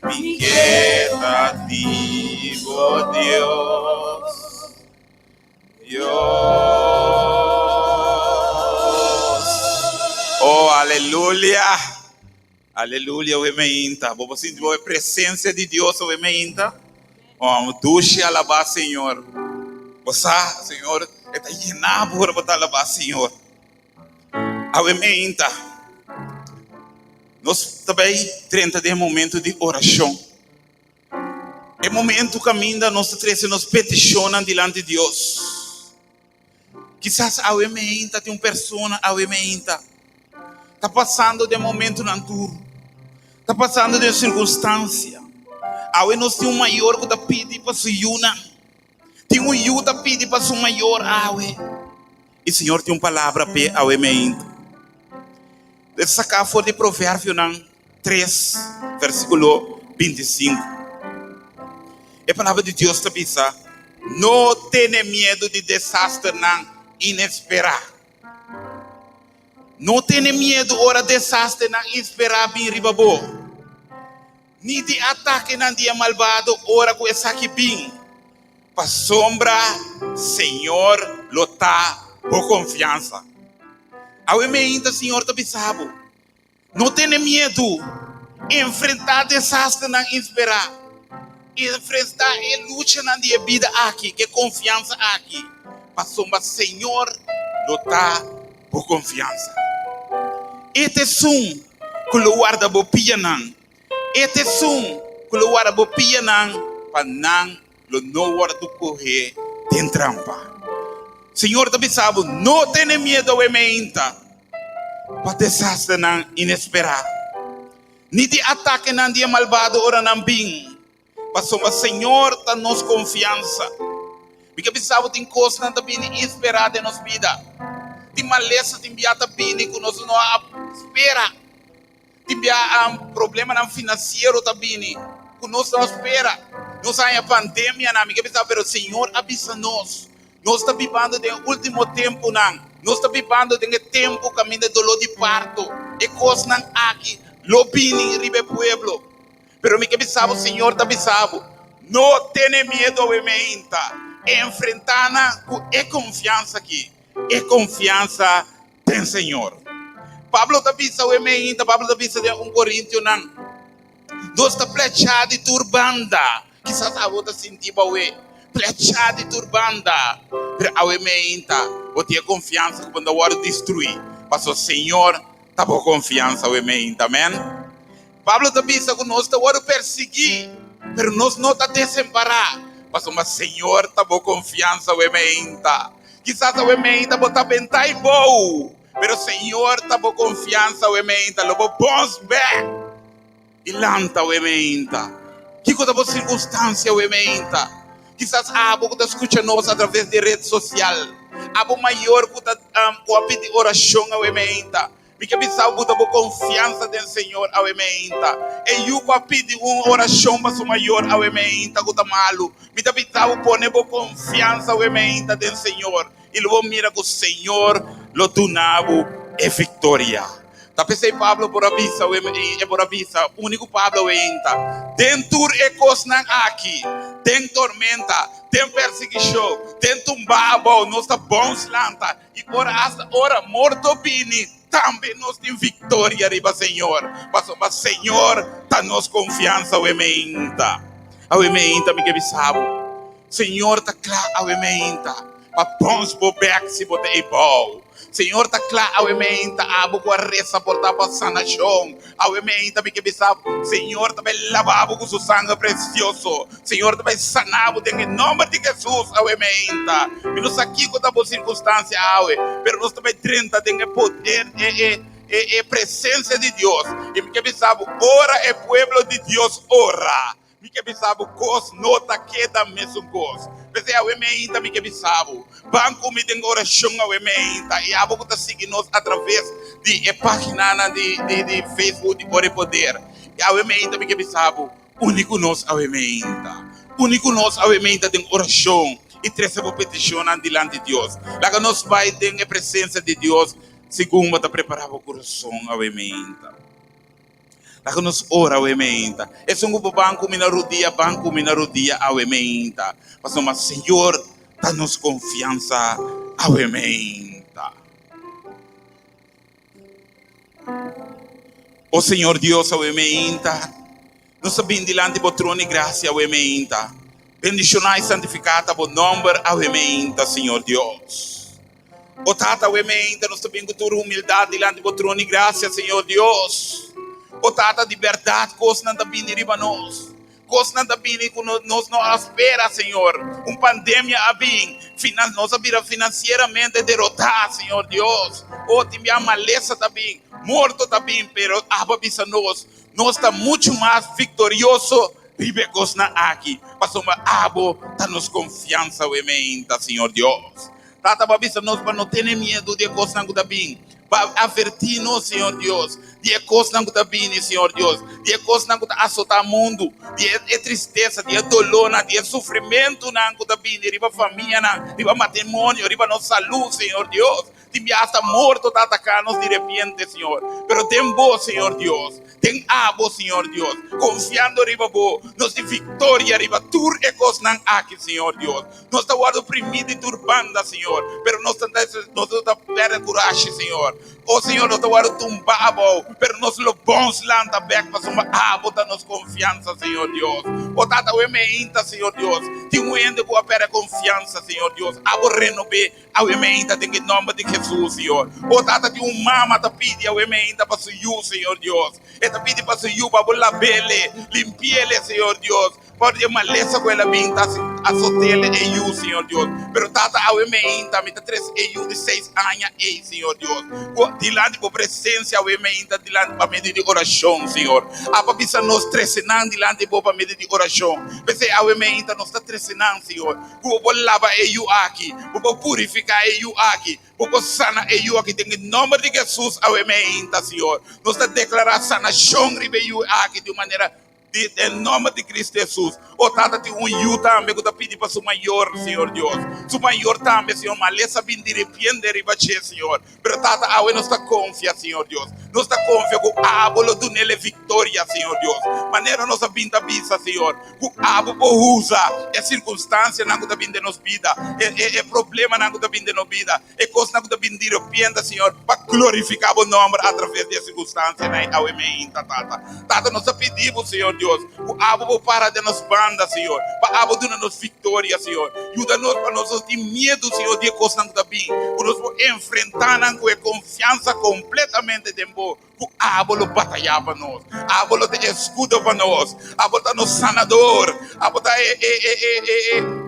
Speaker 6: mi ke ta di bo Dios. Dios. Oh, aleluya. Aleluya, awe meinta. Bo por sinti bo e presencia di Dios awe meinta? Oh, dushi alabá Señor. Bo sa, Señor, e ta llená bo ora bo ta alabá Señor. Awe meinta, nos ta bay drenta den e momento di oracion. E momento caminda nos ta trece nos peticionnan dilanti Dios. Kisas awe meinta tin un persona awe meinta ta pasando den momentonan duro, ta pasando den circunstancia. Awe nos tin un mayor cu ta pidi pa su yunan. Tin un yu ta pidi pa su mayor awe. I Señor tin un palabra p'e awe meinta. E ta saká for di Proverbionan tres, versíkulo bintisinku. E palabra di Dios ta bisa, No tene miedu di desasternan inesperá. No tene miedu ora desasternan insperá bin riba bo, ni di atakenan di e malbado ora ku esaki bin. Pasobra Señor lo ta bo konfiansa. Awe meinta Señor ta bisa bo, No tene miedu, enfrentá desasternan insperá, enfrentá e luchanan di e bida aki ku e konfiansa aki, pasobra Señor lo ta bo konfiansa. E ta esun ku lo warda bo pianan. E ta esun ku lo warda bo pianan pa nan lo no wòrdu kohé den trampa. Señor ta bisa bo, No tene miedu awe meinta pa desasternan inesperá, ni di atakenan di e malbado ora nan bin, pasobra Señor ta nos konfiansa. Mi ke bisa bo tin kosnan ta bini insperá den nos bida. Tin malesa tin bia ta bini ku nos no a spera. Tin bia problemanan finansiero ta bini ku nos no a spera. Nos a haña pandemianan, mi ke bisa, pero Señor a bisa nos, nos ta bibando den e último tempunan. Nos ta bibando den e tempu kaminda e doló di parto, e kosnan aki lo bini riba e pueblo. Pero mi ke bisa bo, Señor ta bisa bo, no tene miedu awe meinta, enfrentá nan ku e konfiansa aki, e konfiansa den Señor. Pablo ta bisa awe meinta, Pablo ta bisa den un Korintionan, Nos ta plechá di tur banda. Kisas abo ta sinti bo awe plechá di tur banda, pero awe meinta bo tin e konfiansa ku bo no ta wòrdu destruí, pasobra Señor ta bo konfiansa awe meinta. Amèn. Pablo ta bisa ku nos ta wòrdu persiguí, pero nos no ta desempará, pasobra Señor ta bo konfiansa awe meinta. Kisas awe meinta bo ta bentá i bou, pero Señor ta bo konfiansa awe meinta. Lo bo bons bèk i lanta awe meinta. Kiko ta bo sirkunstansia awe meinta? Kisas abo ku ta skucha nos atraves di ret sosial, abo mayor ku ta ku a pidi orashon awe meinta. Mi ke bisa bo buta bo konfiansa den Señor awe meinta. E yu ku a pidi un orashon pa su mayor awe meinta ku ta malu, mi ta bisa bo pone bo konfiansa awe meinta den Señor i lo bo mira ku Señor lo duna bo e viktoria. Ta p'esei Pablo por a bisa e por a bisa, Úniko Pablo weinta, Den tur e kosnan aki, den tormenta, den persiguishon, den tumba abou, nos ta bons lanta, i ora asta ora morto bini, tambe nos tin viktoria riba Señor, pasobra Señor ta nos konfiansa awe meinta. Awe meinta mi ke bisa bo, Señor ta kla awe meinta pa bons bo bèk si bo ta ei bou. Señor ta kla awe meinta abo ku a resa por ta pa sanashon. Awe meinta mi ke bisa bo, Señor ta bai laba bo ku su sanger presioso. Señor ta bai sana bo den e nomber di Jesus awe meinta. Mi no sa kiko ta bo sirkunstansia awe, pero nos ta bai drenta den e poder, e e e e presensia di Dios. I mi ke bisa bo, ora e pueblo di Dios ora, Mi ke bisa bo kos no ta keda mesun kos. P'esei awe meinta mi ke bisa bo, ban ku mi den orashon awe meinta i abo ku ta sigui nos atraves di e paginanan di di Facebook di Ora e Poder. I awe meinta mi ke bisa bo, uni ku nos awe meinta. Uni ku nos awe meinta den orashon i trese bo petishonnan dilanti Dios. Laga nos bai den e presensia di Dios segun bo ta prepara bo kurason awe meinta. Laga nos ora awe meinta. Esun ku bo ban ku mi na rudia, ban ku mi na rudia awe meinta. Pasobra Señor ta nos konfiansa awe meinta. O Señor Dios awe meinta, nos ta bin dilanti bo trono di grasia awe meinta. Bendishoná i santifiká ta bo nòmber awe meinta, Señor Dios. O Tata, awe meinta nos ta bin ku tur humildat dilanti bo trono di grasia, Señor Dios. O Tata, di bèrdat kosnan ta bini riba nos. Kosnan ta bini ku nos no a spera, Señor. Un pandemia a bin, nos a bira finansieramente derotá, Señor Dios. O, tin bia malesa ta bin, morto ta bin, pero abo a bisa nos, nos ta muchu mas viktorioso riba e kosnan aki, pasobra abo ta nos konfiansa awe meinta, Señor Dios. Tata, bo a bisa nos pa no tene miedu di e kosnan ku ta bin. Bo a avertí nos, Señor Dios, di e kosnan ku ta bini, Señor Dios, di e kosnan ku ta asotá mundu, di e tristesa, di e dolónan, di e sufrimentunan ku ta bini riba famianan, riba matrimonio, riba nos salú, Señor Dios. Tin bia asta morto ta ataká nos di repente, Señor. Pero den Bo, Señor Dios, Den abo, Señor Dios, confiando riba bo, nos tin victoria riba tur e cosnan aki, Señor Dios. Nos ta wordo oprimi di tur banda, Señor, pero nos ta nos no ta perde curashi, Señor. O Señor, nos ta wordo tumba abou, pero nos lo bons lanta bek pasobra abo ta nos confiansa, Señor Dios. O Tata, awe meinta, Señor Dios, tin un hende cu a perde confiansa, Señor Dios. Abo renob'é. Awe meinta den e nomber di Jesus, Señor. O Tata, tin un mama ta pidi awe meinta pa su yu, Señor Dios. E ta pidi pa su yu pa bo labele, limpiele, Señor Dios, for di e malesa ku el a bin ta asotele e yu, Señor Dios. Pero Tata, awe meinta mi ta trese e yu di seis aña ei, Señor Dios, ku dilanti bo presencia awe meinta dilanti pa medio di orashon, Señor. Aba bisa nos trese nan dilanti bo pa medio di orashon. P'esei awe meinta nos ta trese nan, Señor. Ku bo por laba e yu aki, bo por purifiká e yu aki, bo por sana e yu aki den e nòmber di Hesus awe meinta, Señor. Nos ta deklará sanashon riba e yu aki di un manera di den nòmber di Kristu Hesus. O Tata, tin un yu tambe ku ta pidi pa su mayor, Señor Dios. Su mayor tambe, Señor, malesa bin direpiente riba dje, Señor. Pero Tata, awe nos ta konfia, Señor Dios. Nos ta konfia ku abo lo dun'el e viktoria, Señor Dios. Manera nos a bin ta bisa, Señor, ku abo por usa e sirkunstansianan ku ta bin den nos bida, e, e, e problemanan ku ta bin den nos bida, e kosnan ku ta bin direpiente, Señor, pa glorifiká bo nòmber atraves di e sirkunstansianan ei awe meinta, Tata. Tata, nos ta pidi bo, Señor Dios, ku abo por para den nos banda, Señor, pa abo duna nos viktoria, Señor. Yuda nos pa nos no tin miedu, Señor, di e kosnan ku ta bin, ku nos por enfrentá nan ku e konfiansa kompletamente den bo, ku abo lo batayá pa nos, abo lo ta e eskudo pa nos, abo ta nos sanador, abo ta e, e, e, e, e,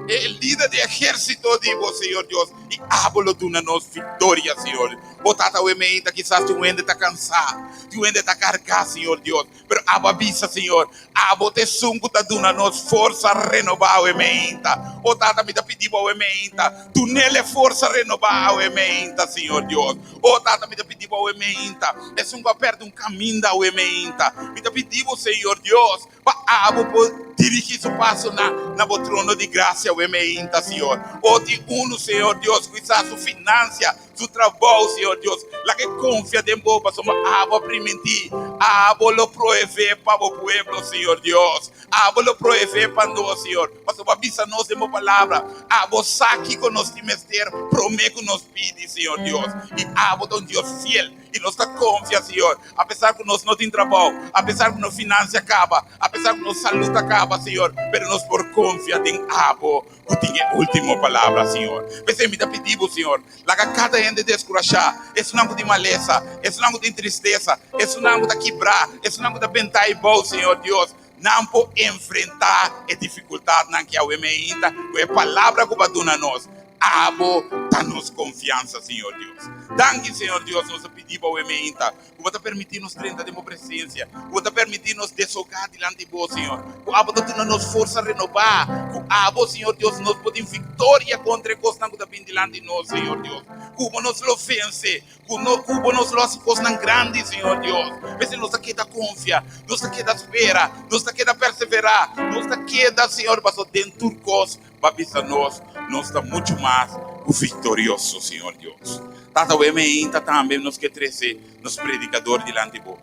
Speaker 6: e. e lider di ehérsito di bo, Señor Dios, i abo lo duna nos viktoria, Señor. Bo Tata awe meinta kisas tin un hende ta kansá, tin un hende ta kargá, Señor Dios, pero abo a bisa, Señor, abo ta esun ku ta duna nos forsa renobá awe meinta. O Tata, mi ta pidi bo awe meinta, dun'el e forsa renobá awe meinta, Señor Dios. O Tata, mi ta pidi bo awe meinta, esun ku a pèrdè un kaminda awe meinta, mi ta pidi bo, Señor Dios, Pa abo por dirigí su pasonan na bo trono di grasia awe meinta, Señor. O tin unu, Señor Dios, kuisá su finansia, su trabou, Señor Dios. Laga e konfia den bo, pasobra abo a primintí. Abo lo proev'é pa bo pueblo, Señor Dios. Abo lo proev'é pa nos, Señor, pasobra bo a bisa nos den bo palabra. Abo sa kiko nos tin mester promé ku nos pidi, Señor Dios. I abo ta un Dios fiel. I nos ta konfia, Señor, apesar ku nos no tin trabou, apesar ku nos finansia a kaba, apesar ku nos salud a kaba, Señor, pero nos por konfia den Abo ku tin e último palabra, Señor. P'esei mi ta pidi Bo, Señor, laga kada hende deskurashá, esunnan ku tin malesa, esunnan ku tin tristesa, esunnan ku ta kibrá, esunnan ku ta bentá ei bou, Señor Dios, nan por enfrentá e difikultatnan ki awe meinta ku e palabra ku Bo a duna nos. Abo ta nos konfiansa, Señor Dios. Danki, Señor Dios, nos ta pidi Bo awe meinta ku Bo ta permití nos drenta den Bo presensia, ku Bo ta permití nos deshogá dilanti Bo, Señor, ku Abo ta duna nos forsa renobá, ku Abo, Señor Dios, nos por tin viktoria kontra e kosnan ku ta bin dilanti nos, Señor Dios, ku Bo nos lo vense, Ku no ku bo nos lo hasi kosnan grandi, Señor Dios. P'esei nos ta keda konfia, nos ta keda spera, nos ta keda perseverá, nos ta keda, Señor, pasobra den tur kos Bo a bisa nos, nos ta muchu mas ku viktorioso, Señor Dios. Tata, wei meinta tambe nos ke trese nos predikador dilanti Bo.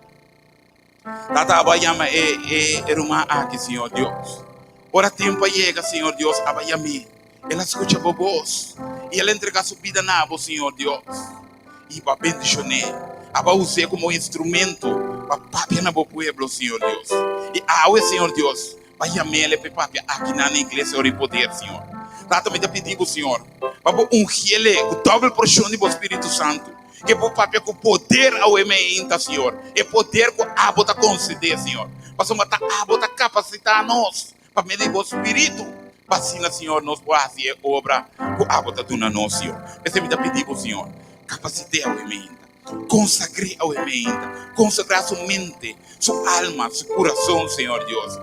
Speaker 6: Tata, abo a yama e e ruman aki, Señor Dios. Ora tempu a yega, Señor Dios, abo a yam'é. El a skucha bo bos i el a entregá su bida na bo, Señor Dios. I bo a bendishon'é. Abo a us'é komo instrumento pa papia na bo pueblo, Señor Dios. I awe, Señor Dios, bo a yam'é pa e papia aki na na iglesia ora i poder, Señor. Tata, mi ta pidi bo, Señor, pa bo ungiel'é ku dòbel porshon di bo Spiritu Santu. Ke bo papia ku poder awe meinta, Señor, e poder ku abo ta konsedé, Señor, pasobra ta abo ta kapasitá nos pa medio di bo Spiritu, pa asina, Señor, nos por hasi e obra ku abo ta duna nos, Señor. P'esei mi ta pidi bo, Señor, kapasit'é awe meinta, konsagr'é awe meinta, konsagrá su mente, su alma, su kurason, Señor Dios,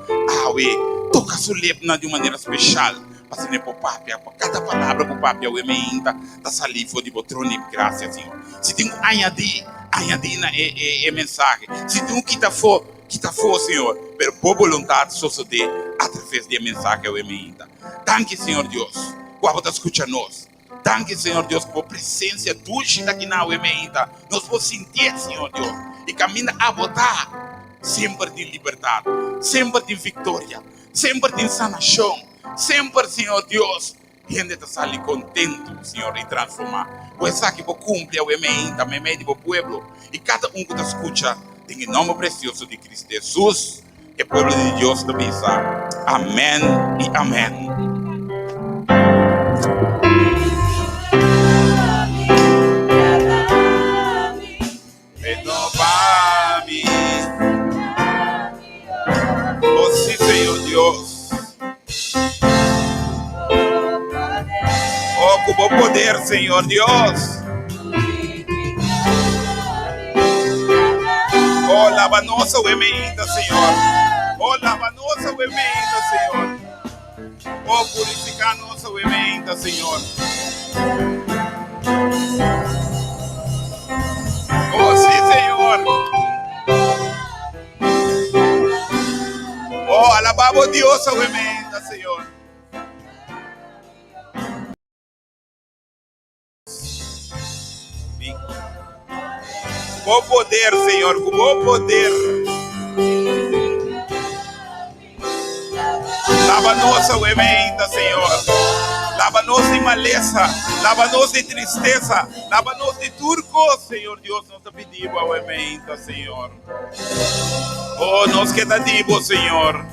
Speaker 6: awe toka su lepnan di un manera speshal, pa asina e por papia, pa kada palabra ku papia awe meinta ta sali for di bo trono di grasia, Señor. Si tin ku añadí, añadí na e e e mensahe. Si tin ku kita afó, kita afó, Señor. Pero bo boluntat sosodé atraves di e mensahe awe meinta. Danki, Señor Dios, ku abo ta skucha nos. Danki, Señor Dios, ku bo presensia dushi ta aki na awe meinta. Nos por sintié, Señor Dios. I kaminda abo ta, semper tin libertat, semper tin viktoria, semper tin sanashon, semper, Señor Dios, hende ta sali kontentu, Señor, i transformá. Ku esaki bo kumpli awe meinta meimei di bo pueblo i kada un ku ta skucha, den e nòmber presioso di Cristo Hesus. E pueblo di Dios ta bisa, Amèn i amèn. Renova mi. Oh sí, Señor Dios. Oh, ku bo poder, Señor Dios. Oh, laba nos awe meinta, Señor. Oh, laba nos awe meinta, Señor. Oh, purifica nos awe meinta, Señor. Oh, sí, Señor. Oh, alabamos Dios awe meinta, Señor. Bo poder, Señor, ku bo poder. Lava nos awe meinta, Señor. Lava nos di malesa, lava nos di tristesa, lava nos di tur kos, Señor Dios, nos ta pidi bo awe meinta, Señor. Oh, nos ke ta di bo, Señor.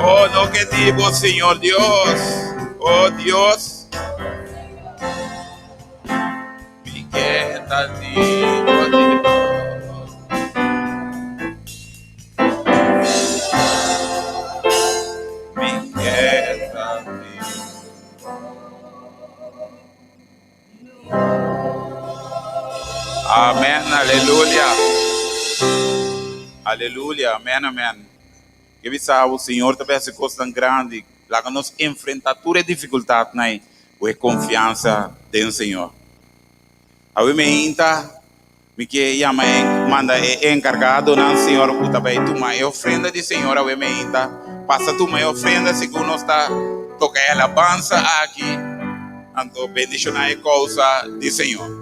Speaker 6: Oh, no ke di bo, Señor Dios. Oh, Dios. Mi ke ta di bo, Dios. Amen, aleluya. Aleluya, amen, amen. Ke bisa bo, Señor ta hasi kosnan grandi. Laga nos enfrentá tur e difikultatnan ku e konfiansa den Señor. Awe mainta mi ke yama e manda e enkargadonan, Señor, ku ta bai tuma e ofrenda di Señor awe mainta. Pasa tuma e ofrenda segun nos ta toka e alabansa aki. Anto bendishoná e kousa di Señor.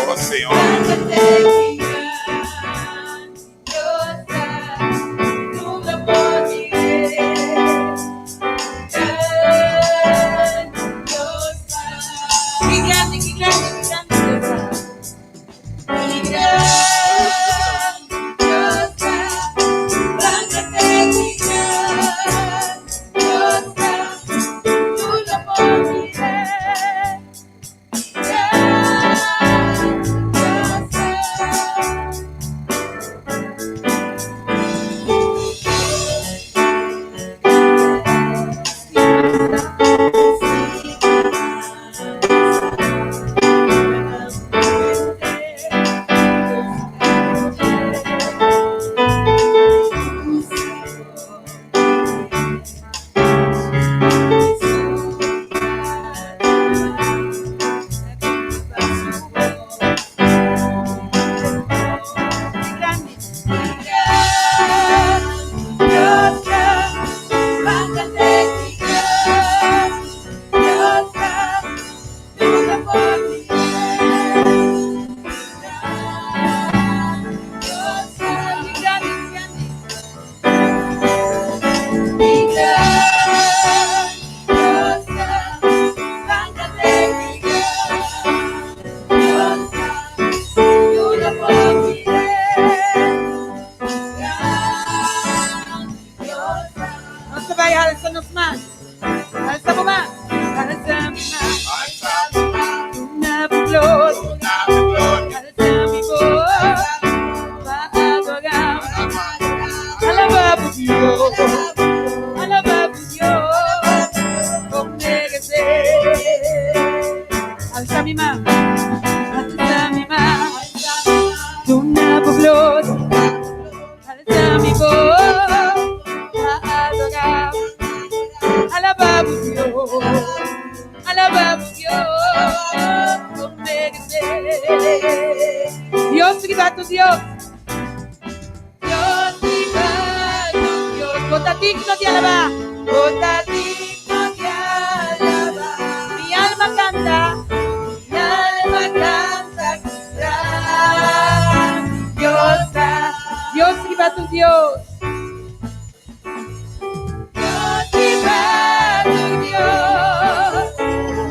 Speaker 6: Oh Señor.
Speaker 2: Nos bai alsa nos man. Alsa bo man. Alsa mi man. Duna bo gloria. Alsa mi voz. Pa adorá. Alabá bo Dios. Alabá bo Dios. Bo meresé. Alsa mi man. Alsa mi man. Duna bo gloria. Alsa mi voz. Pa adorá. Alabá bo Dios. Alabá bo Dios. Bo meresé. Dios riba tur Dios. Dios riba tur Dios. Bo ta digno di alabá. Bo ta digno di alabá. Mi alma kanta. Mi alma kanta. Dios ta. Dios riba tur Dios. Dios riba tur Dios.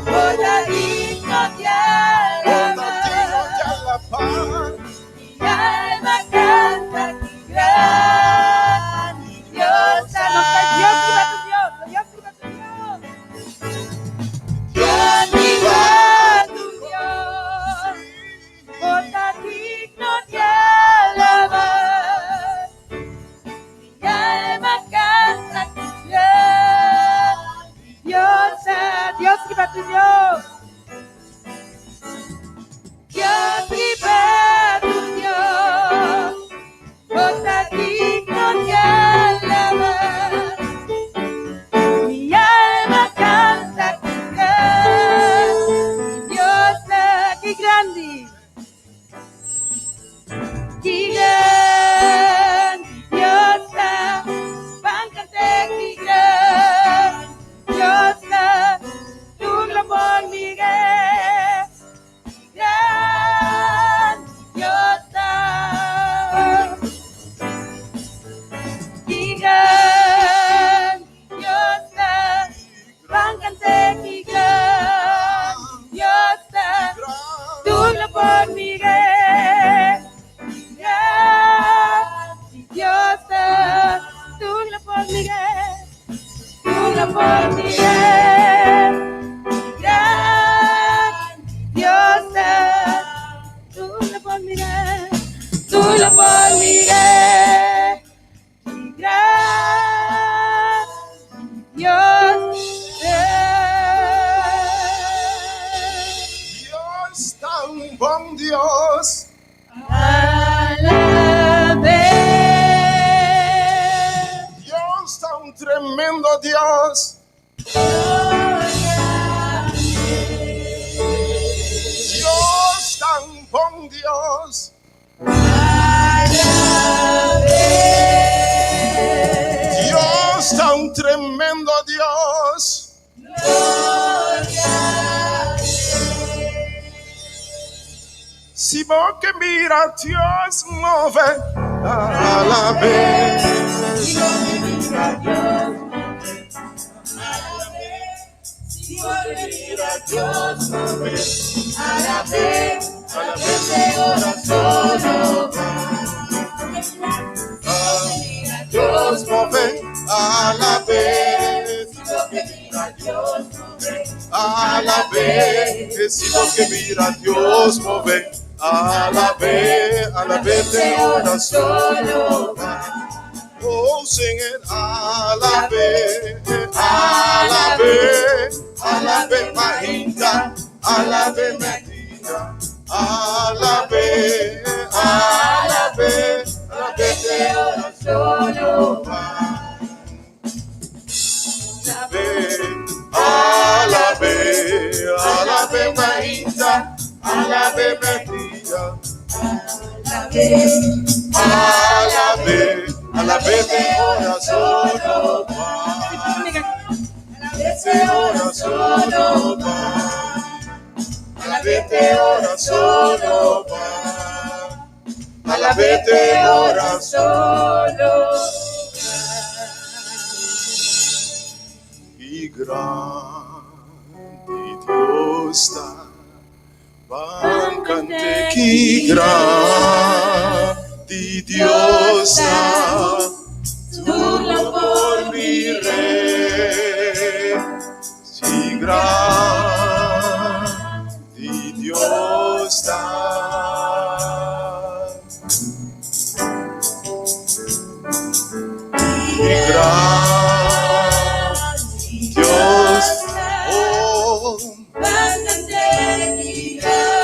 Speaker 2: Bo ta digno di alabá. Mi alma kanta grandi Dios ta. Nos ta Dios riba tur Dios. Dios riba tur Dios. Dios riba tur Dios. Bo ta digno di alabá. Mi alma kanta grandi Dios ta. Dios riba tur Dios. Dios riba tur Dios. Bo ta digno di alabá. Mi alma kanta grandi Dios ta. Ki grandi. Ki grandi Dios ta. Ban kant'é ki grandi Dios ta. Tur lo por mir'é. Grandi Dios ta. Ki grandi Dios ta. Ban kant'é ki grandi Dios ta. Tur lo por mir'é. Grandi Dios ta. Tur lo por mir'é. Tur lo por mir'é. Grandi Dios ta. Tur lo por mir'é. Tur lo por mir'é. Grandi.
Speaker 7: tremendo Dios. Dios tan bon Dios. Dios tan tremendo Dios. Si bo ke mira Dios move, alab'é.
Speaker 3: Si bo ke mira Dios move, alab'é. Si bo ke mira Dios move, alab'é. Alab'é te ora solo va.
Speaker 7: Dios move, alab'é.
Speaker 3: Si bo ke mira Dios move,
Speaker 7: Alab'é. Si bo ke mira Dios move, alab'é. Alab'é te ora solo va. Oh, sing it, alab'é, alab'é, alab'é mainta, alab'é merdia, alab'é, alab'é, alab'é te ora solo va. Alab'é, alab'é mainta, alab'é merdia, alab'é, alab'é te ora solo va. Te ora solo va. Alab'é te ora solo va. Alab'é te ora
Speaker 3: solo
Speaker 7: Ki grandi Dios ta, ban kant'é ki grandi Dios ta, tur lo por mir'é. Ki grandi Dios ta. Ki grandi Dios, oh,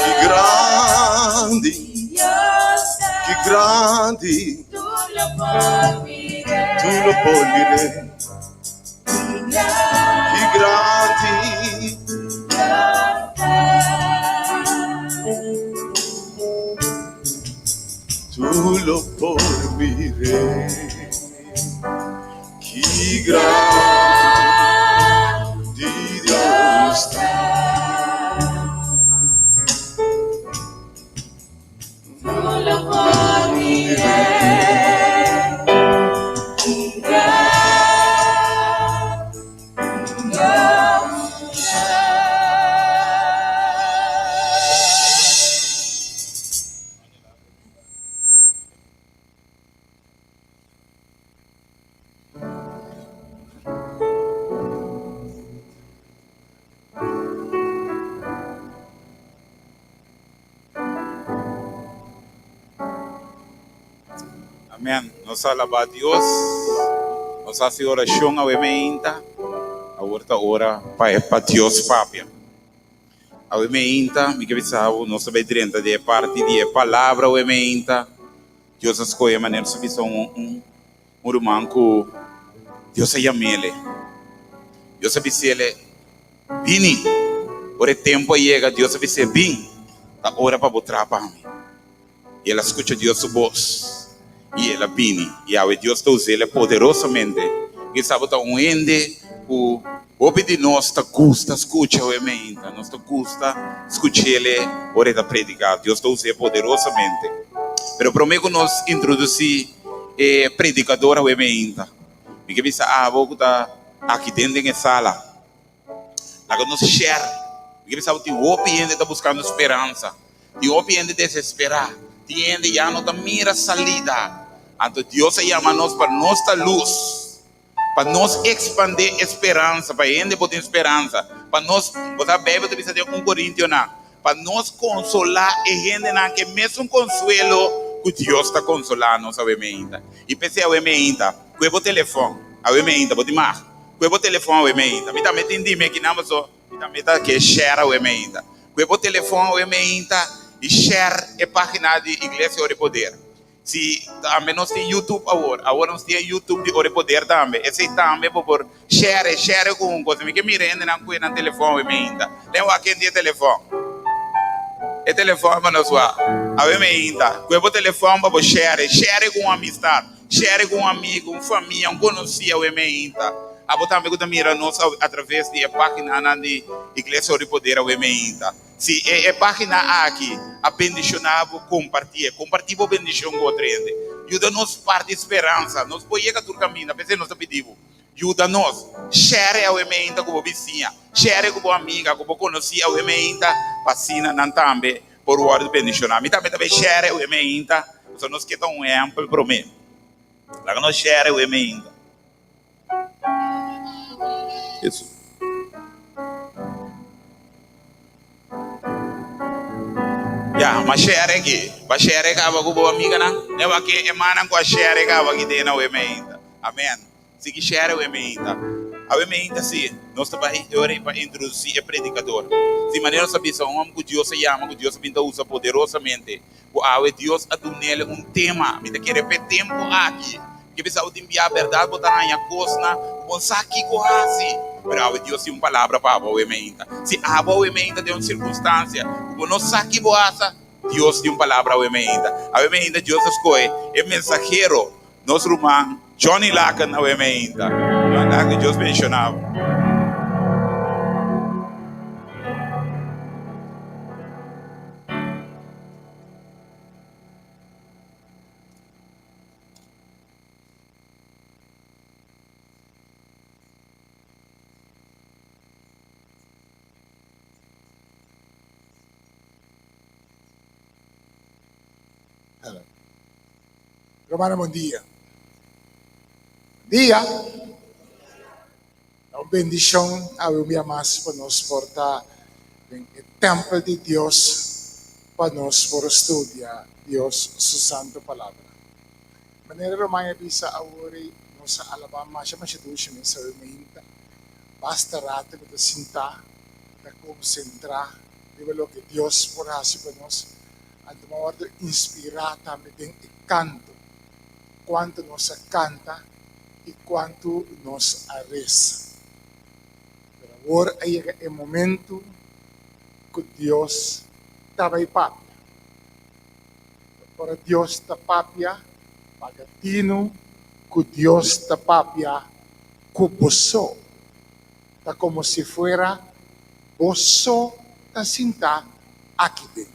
Speaker 7: ki grandi, ki grandi, tur lo por mir'é. Ki grandi. Tur lo por mir'é. Ki grandi Dios ta.
Speaker 3: Tur lo por mir'é. Ki grandi Dios ta.
Speaker 6: Amén. Nos a alabá Dios. Nos a hasi orashon awe meinta. Awor ta ora pa e pa Dios papia. Awe meinta, mi ke bisa bo, nos ta bai drenta den e parti di e palabra awe meinta. Dios a scoge manera su bisa un un un ruman cu Dios a yamele. Dios a bisele, Bini. Ora e tempo a yega, Dios a bis'é, Bin, ta ora pa bo traha pa mi. I el a scucha Dios su bos, i el a bini. I awe Dios ta us'ele poderosamente. Kisa bo ta un hende cu Hopi di nos ta gusta skucha oe meinta. Nos ta gusta skuch'ele ora e ta prediká. Dios ta us'é poderosamente. Pero promé ku nos introdusí e predikador awe meinta, mi ke bisa abo ku ta aki den den e sala, laga nos share. Mi ke bisa abo tin hopi hende ta buskando speransa. Tin hopi hende desesperá. Tin hende ya no ta mira salida. Anto Dios a yama nos pa nos ta lus. Pa nos expandé e speransa, pa hende por tin speransa, pa nos, bo sa Bijbel ta bisa den un Corintionan, pa nos consolá e hendenan ke mesun consuelo ku Dios ta consolá nos awe meinta. I p'esei awe meinta, kue bo telefon, awe meinta, bo tin mag, kue bo telefon awe meinta. Mi tambe tin di mi akinan paso mi tambe ta ke share awe meinta. Kue bo telefon awe meinta i share e pagina di Iglesia Ora di Poder. Si tambe nos tin YouTube awor, awor nos tin e YouTube di Ora e Poder tambe. Esei tambe bo por share, share ku un kos. Mi ke mira hendenan ku e nan telefòn awe meinta. Den wak ken tin e telefòn. E telefòn pa nos wak awe meinta. Ku e bo telefòn pa bo share, share ku un amistat, share ku un amigu, un famia, un konosí awe meinta. Abo tambe ku ta mira nos atraves di e paginanan di Iglesia Ora e Poder awe meinta. Si e e página aki a bendishoná bo, kompartié. Kompartí bo bendishon ku otro hende. Yuda nos parti speransa. Nos por yega tur kaminda, p'esei nos ta pidi bo, yuda nos. Share awe meinta ku bo bisiña, share ku bo amiga, ku bo konosí awe meinta, pa asina nan tambe por wòrdu bendishoná. Mi tambe ta bai share awe meinta, pasobra nos ke ta un ehèmpel promé. Laga nos share awe meinta. Eso. Ya, ma share aki. Ba share kaba ku bo amiganan. Ne wak e manan ku a share kaba ki den awe meinta. Amen. Sigui share awe meinta. Awe meinta si, nos ta bai ora pa introdusi e predikador. Si manera nos a bisa un hòmber ku Dios a yama, ku Dios a bin ta usa poderosamente. Ku awe Dios a dun'el un tema. Mi ta kere p'e tempu aki. Ke bisa bo tin bia bèrdat bo ta haña kosnan ku bo no sa kiko hasi. Pero awe Dios tin un palabra pa abo awe meinta. Si abo awe meinta den un sirkunstansia ku bo no sa ki bo hasa, Dios tin un palabra awe meinta. Awe meinta Dios a skohe e mensahero, nos ruman Johnny Laken awe meinta. Johnny Laken, Dios bendishona bo.
Speaker 8: Hello. Romano, bon dia. Dia. Ta un bendishon awe un bia mas pa nos por ta den e tèmpel di Dios pa nos por studia Dios su santu palabra. Manera Román a bisa awor ei, nos a alabá masha masha dushi mes awe meinta. Basta rato mi ta sintá ta konsentrá riba loke Dios por hasi pa nos. Anto mi a wòrdu inspirá tambe den e kanto. Kuantu nos a kanta i kuantu nos a resa. Pero awor a yega e momentu ku Dios ta bai papia. Ora Dios ta papia, paga tinu ku Dios ta papia ku boso. Ta komo si fuera boso ta sintá aki den.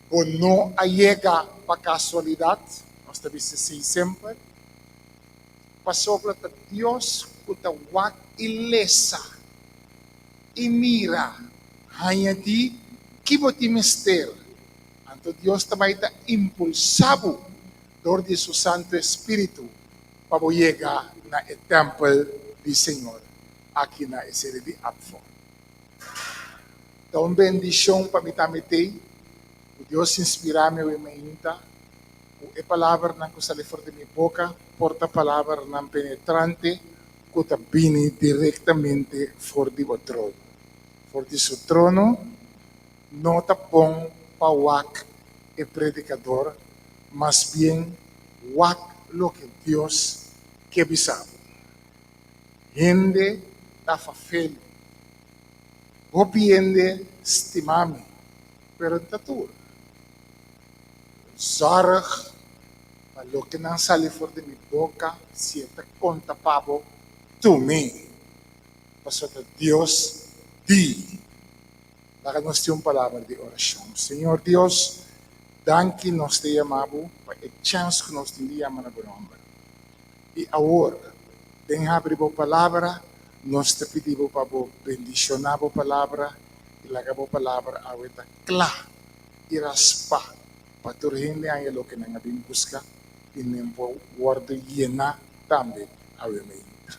Speaker 8: Bo no a yega pa kasualidat, nos ta bisa esei semper, pasobra ta Dios ku ta wak i lesa i mira haña di ki bo tin mester. Anto Dios ta bai ta impulsá bo dor di su Santu Espíritu pa bo yega na e tèmpel di Señor aki na e sede di Apfo. Ta un bendishon pa mi tambe t'ei ku Dios inspirá mi awe mainta ku e palabranan ku sali for di mi boka por ta palabranan penetrante ku ta bini direktamente for di bo trono. For di su trono no ta bon pa wak e predikador, mas bien wak loke Dios ke bisa bo. Hende ta fafeli. Hopi hende stima mi, pero no ta tur. Zorg pa loke nan sali for di mi boka, si e ta konta pa bo, tum'é, pasobra ta Dios di. Laga nos tin un palabra di orashon. Señor Dios, danki nos ta yama bo pa e chèns ku nos tin di yama na bo nòmber. I awor, den habri bo palabra, nos ta pidi bo pa bo bendishoná bo palabra i laga bo palabra awe ta kla i raspá pa tur hende haña loke nan a bin buska i nan por wòrdu yená tambe awe meinta.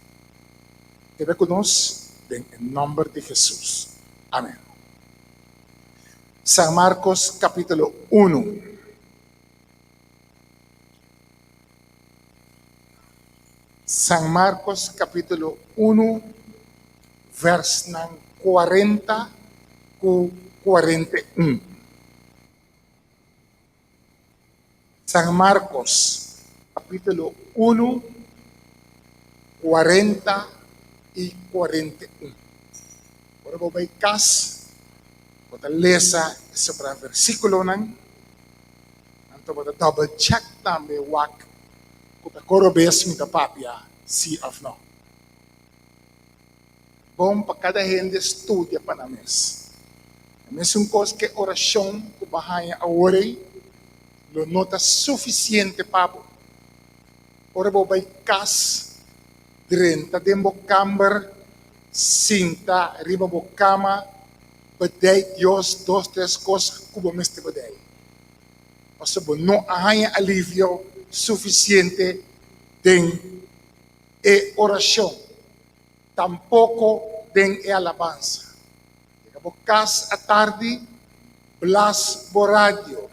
Speaker 8: Keda ku nos den e nòmber di Hesus. Amèn. San Markos kapítulo unu. San Marcos capítulo unu versnan 40 ku 41. San Marcos, kapítulo 1, 40 i 41. Ora bo bai kas, bo ta lesa e sobrá versíkulonan, anto bo ta double check tambe wak ku ta koro bes mi ta papia sí òf nò. Bon pa kada hende studia pa nan mes. E mesun kos ku e orashon ku bo a haña awor ei lo no ta sufisiente pa bo. Ora bo bai kas, drenta den bo kamber, sinta riba bo kama, bedei Dios dos tres kos ku bo mester bedei. Pasobra bo no a haña alivio sufisiente den e orashon, tampoko den e alabansa. Yega bo kas atardi, blas bo radio,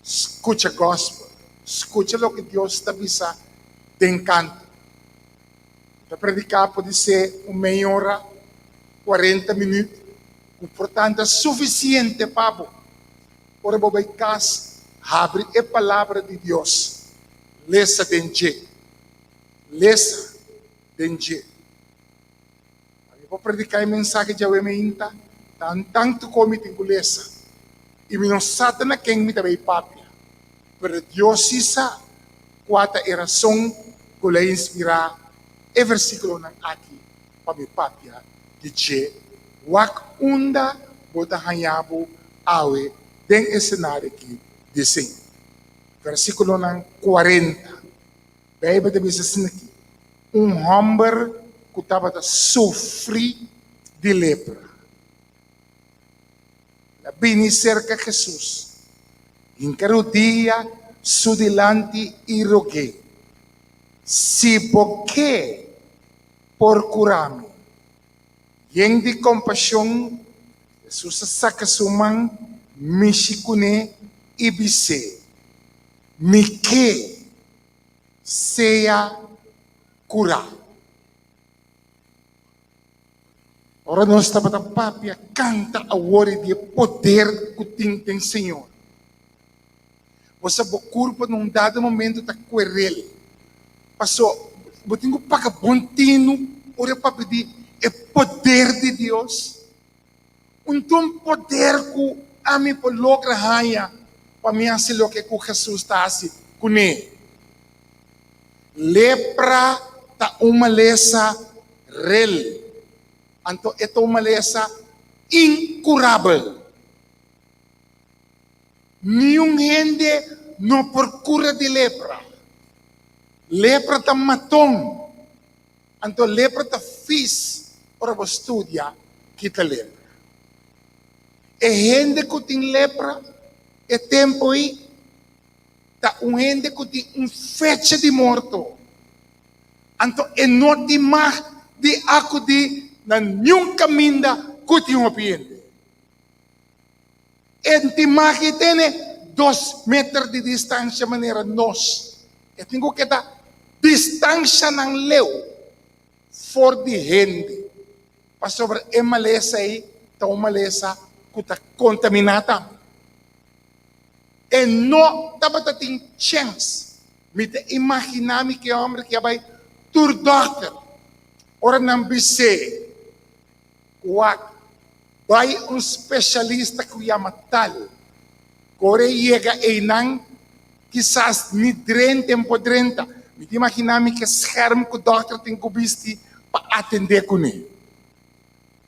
Speaker 8: skucha gospel, skucha loke Dios ta bisa den kanto. Bo ta prediká podisé un mei ora, kuarenta minüt, ku por tantu ta sufisiente pa bo. Ora bo bai kas, habri e Palabra di Dios, lesa den dje. Lesa den dje. Pa mi por prediká e mensahe djawe meinta, tan tantu ku mi tin ku lesa, i mi no sa ta na ken mi ta bay papia, pero Dios sí sa kua ta e rason ku lo a inspirá e versíkulonan aki pa mi papia di dje. Wak unda bo ta haña bo awe den e senario aki di Señor. Versíkulonan 40. Beibel ta bisa asina aki, Un hòmber ku tabata sufri di lepra. El a bini serka Hesus, hinka rudia su dilanti i rog'é, Si bo ke, por kura mi. Yen di kompashon, Hesus a saka su man, mishi kuné i bis'é, Mi ke sea kurá. Ora nos tabata papia, kanta awor di e poder ku tin den Señor. Bo sa bo kurpo na un dado momento ta kuerel. Paso bo tin ku paga bon tinu ora e papia di e poder di Dios. Un ton poder ku ami por logra haña pa mi hasi loke ku Hesus ta hasi kuné. Lepra ta un malesa rel, anto e ta un malesa inkurabel. Niun hende no por kura di lepra. Lepra ta maton. Anto lepra ta fis ora bo studia kita lepra. E hende ku tin lepra e tempu ei ta un hende ku tin un fecha di morto. Anto e no tin mag di akudí na niun kaminda ku tin hopi hende. E tin mag di tene dos meter di distansha manera nos. E tin ku keda distanshanan leu for di hende, pasobra e malesa ei ta un malesa ku ta kontaminá tambe. E no tabata tin chèns. Mi ta imaginá mi ku e hòmber ki a bai tur dòkter ora nan bis'é Wak, bai un spesialista ku yama tal. Kore yega einan, kisas ni drenta en por drenta. Mi ta imaginá mi ke scherm ku dòkter tin ku bisti pa atendé kuné.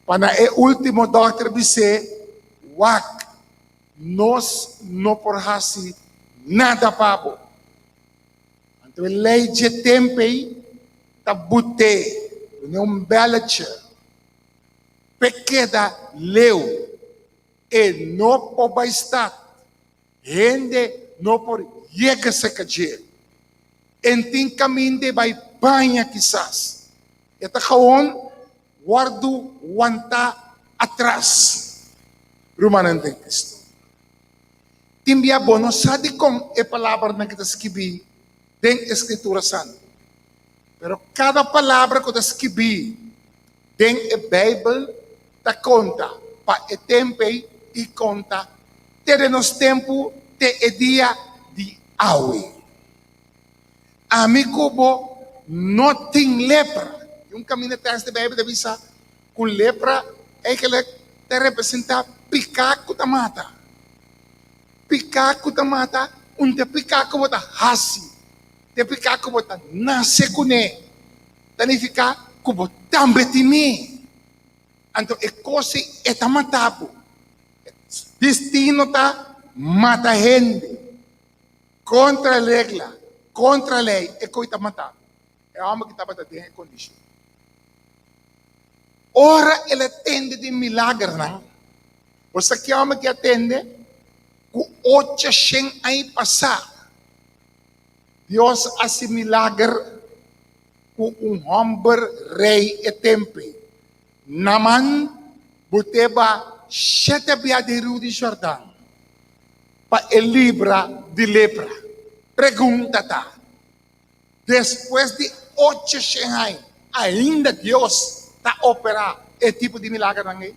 Speaker 8: Pa na e último dòkter bis'é, Wak, nos no por hasi nada pa bo. Anto e lei dje tempu ei ta but'é dune un bèletje p'e keda leu. E no por bai stat, hende no por yega serka dje. E n'tin kaminda e bai baña kisas. E ta gewoon wòrdu wantá atras. Rumannan den Kristu. Tin bia bo no sa dikon e palabranan ki ta skibí den e Skritura Santu. Pero kada palabra ku ta skibí den e Beibel ta konta pa e tempu ei i konta te den nos tempu te e dia di. awe. Ami ku bo no tin lepra. I un kaminda tèks di Beibel ta bisa ku lepra eigentlik ta representá piká ku ta mata. Piká ku ta mata, un ta piká ku bo ta hasi, ta piká ku bo ta nase kuné, ta nifiká ku bo tambe tin mi. Anto e kos ei e ta mata bo. Destino ta mata hende. Kontra regla, kontra lei, e koi ta mata. E hòmber ki tabata den e kondishon. Ora el a tende di milagernan, bo sa ki hòmber ki a tende? Ku ocho shen aña pasá, Dios a hasi milager ku un hòmber rei e tempu. Naman buteba shete bia den riu di Jordan pa e libra di lepra. Pregunta ta, Despues di ocho shen aña, ainda Dios ta operá e tipo di milagernan ei?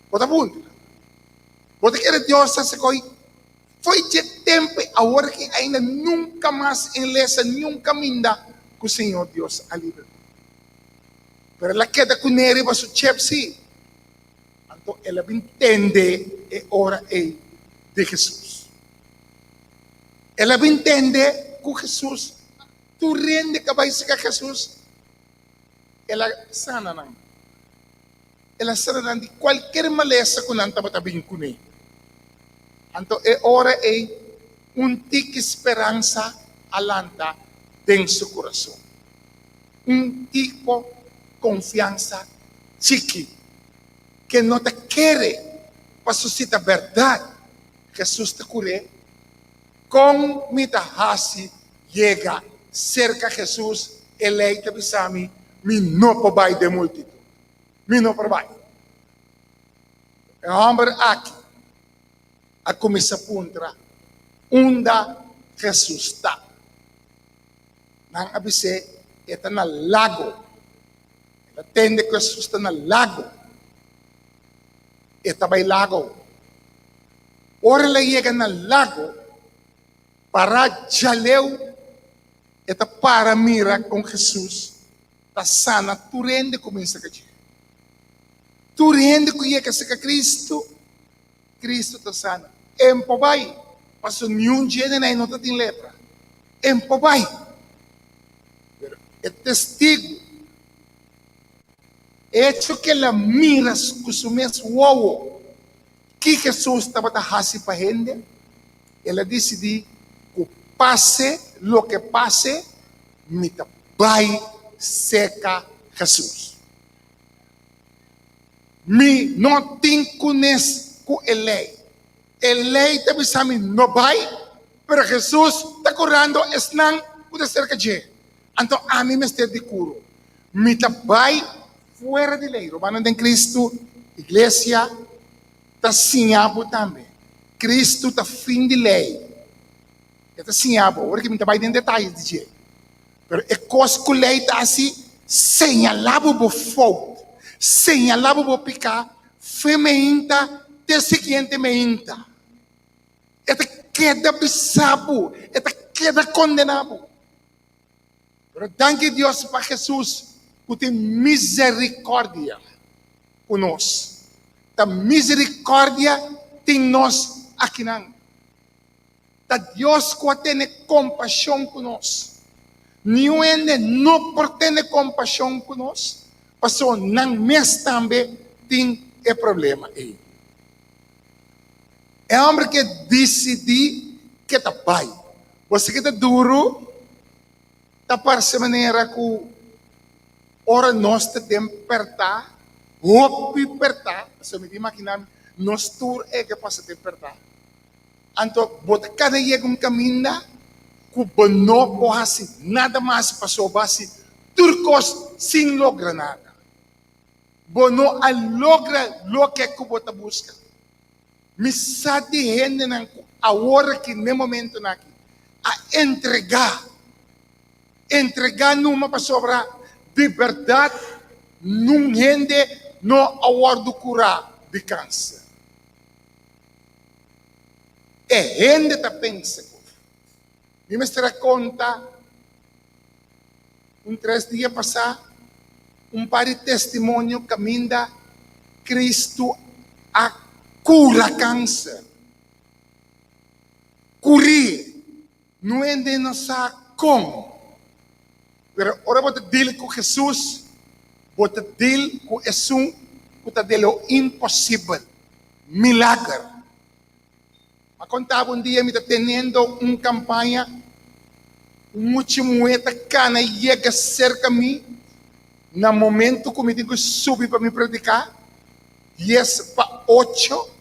Speaker 8: Bo ta puntra. Bo ta kere Dios ta hasi koi fo'i dje tempu ei awor aki ainda nunka mas en lesa niun kaminda ku Señor Dios a libra? Pero el a keda kuné riba su chep sí. Anto el a bin tende e ora ei di Hesus. El a bin tende ku Hesus, tur hende ku a bai seka Hesus, el a sana nan. El a sana nan di kualker malesa ku nan tabata bin kuné. Anto e ora ei un tiki speransa a lanta den su kurason. Un tipo konfiansa chiki ke no ta kere pa susita bèrdat, Hesus ta kur'é. Kon mi ta hasi yega serka Hesus? E lei ta bisa mi, mi no por bai den multitut. Mi no por bai. E hòmber aki a kuminsá puntra, Unda Hesus ta? Nan a bis'é, E ta na lago. El a tende ku Hesus ta na lago. E ta bai lago. Ora el a yega na lago, pará djaleu, e ta para mira kon Hesus ta sana tur hende ku bin serka dje. Tur hende ku yega serka Kristu, Kristu ta sana. En por bai, pasobra niun dje den ei no ta tin lepra. En por bai. Pero e testigu, echo ku el a mira ku su mes wowo ki Hesus tabata hasi pa hende, el a disidí ku pase loke pase, mi ta bai serka Hesus. Mi no tin kunes ku e lei. E lei ta bisa mi no bai, pero Hesus ta kurando esnan ku ta serka dje. Anto ami mester di kuro. Mi ta bai fuera di lei. Rumannan den Kristu, iglesia ta siña bo tambe. Kristu ta fin di lei. E ta siña bo. Ora ki mi ta bai den detaye di dje. Pero e kos ku lei ta hasi, señalá bo bo fout, señalá bo bo piká, fe meinta te siguiente meinta. E ta keda bisa bo, e ta keda kondená bo. Pero danki Dios pa Hesus ku tin miserikòrdia ku nos. Ta miserikòrdia tin nos akinan. Ta Dios ku a tene kompashon ku nos. Niun hende no por tene kompashon ku nos, pasobra nan mes tambe tin e problema ei. E hòmber ke disidí ke ta bai. Bo sa ke ta duru? Ta parse manera ku ora nos ta den pèrtá, hopi pèrtá, pasobra mi ta imaginá mi, nos tur e ke pasa den pèrtá. Anto bo ta kada yega un kaminda ku bo no por hasi nada mas pasobra bo hasi tur kos sin logra nada. Bo no a logra loke ku bo ta buska. Mi sa di hendenan ku awor aki, n'e momentonan aki, a entregá, entregá numa pasobra di bèrdat nun hende no a wòrdu kurá di kanser. E hende ta pensa ku. Mi mester a konta un tres dia pasá un par di testimonio kaminda Kristu a kura kanser. Kur'é. No hende no sa kon. Pero ora bo ta deal ku Hesus, bo ta deal ku esun ku ta de lo imposibel, milager. A konta bo un dia mi ta teniendo un kampaña, un mucha muhé ta kana yega serka mi na momento ku mi tin ku subi pa mi prediká, dies pa ocho,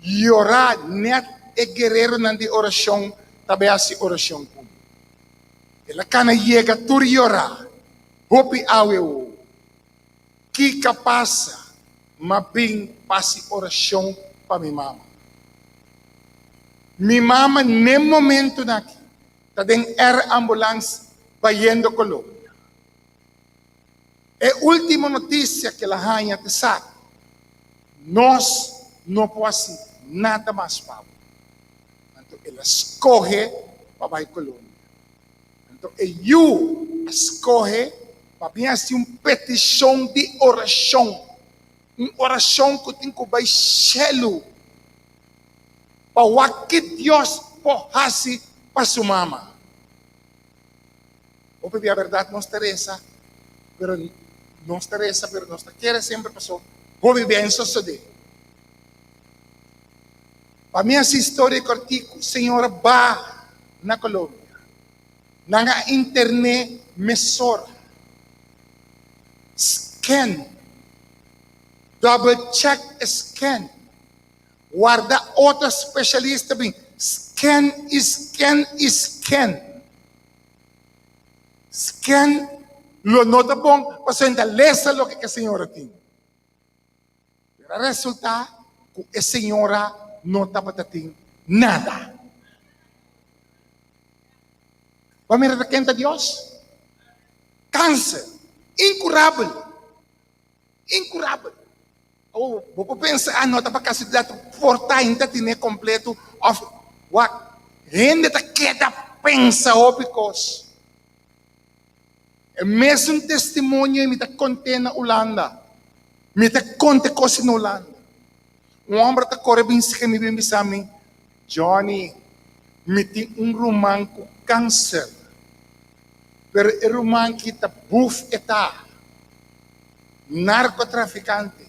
Speaker 8: Yorá nèt e guereronan di orashon ta bai hasi orashon ku mi. El a kana yega tur yorá, hopi awe o. Kika pasa? M'a bin pa hasi orashon pa mi mama. Mi mama n'e momentunan aki ta den air ambulance bayendo Colombia. E último notisia ku el a haña ta esaki, Nos no por hasi nada mas pa bo. Anto el a skohe pa bai Colombia. Anto e yu a skohe pa bin hasi un petishon di orashon, un orashon ku tin ku bai shelu pa wak ki Dios por hasi pa su mama. Hopi bia berdad nos ta resa, pero nos ta resa pero nos ta kere semper paso hopi bia en sosode. Pa mi hasi historia kortiku, señora ba na Colombia. Nan a interne mesora, scan, double check e scan, warda otro specialista bin scan y scan y scan. Scan lo no ta bon pasobra e ta lesa loke ke señora tin. Pero a resulta ku e señora no tabata tin nada. Bo a mira ta ken ta Dios? Kanser, inkurabel, inkurabel. Awor bo por pensa, ah no ta pa kasualidat por ta ainda tine kompleto òf wak. Hende ta keda pensa hopi kos. E mesun testimonio ei mi ta kont'é na Hulanda. Mi ta konta e kos ei na Hulanda. Un hòmber ta kore bin sigi mi bin bisa mi, Johnny, mi tin un ruman ku kanser, pero e ruman ki ta buf e ta. Narcotraficante,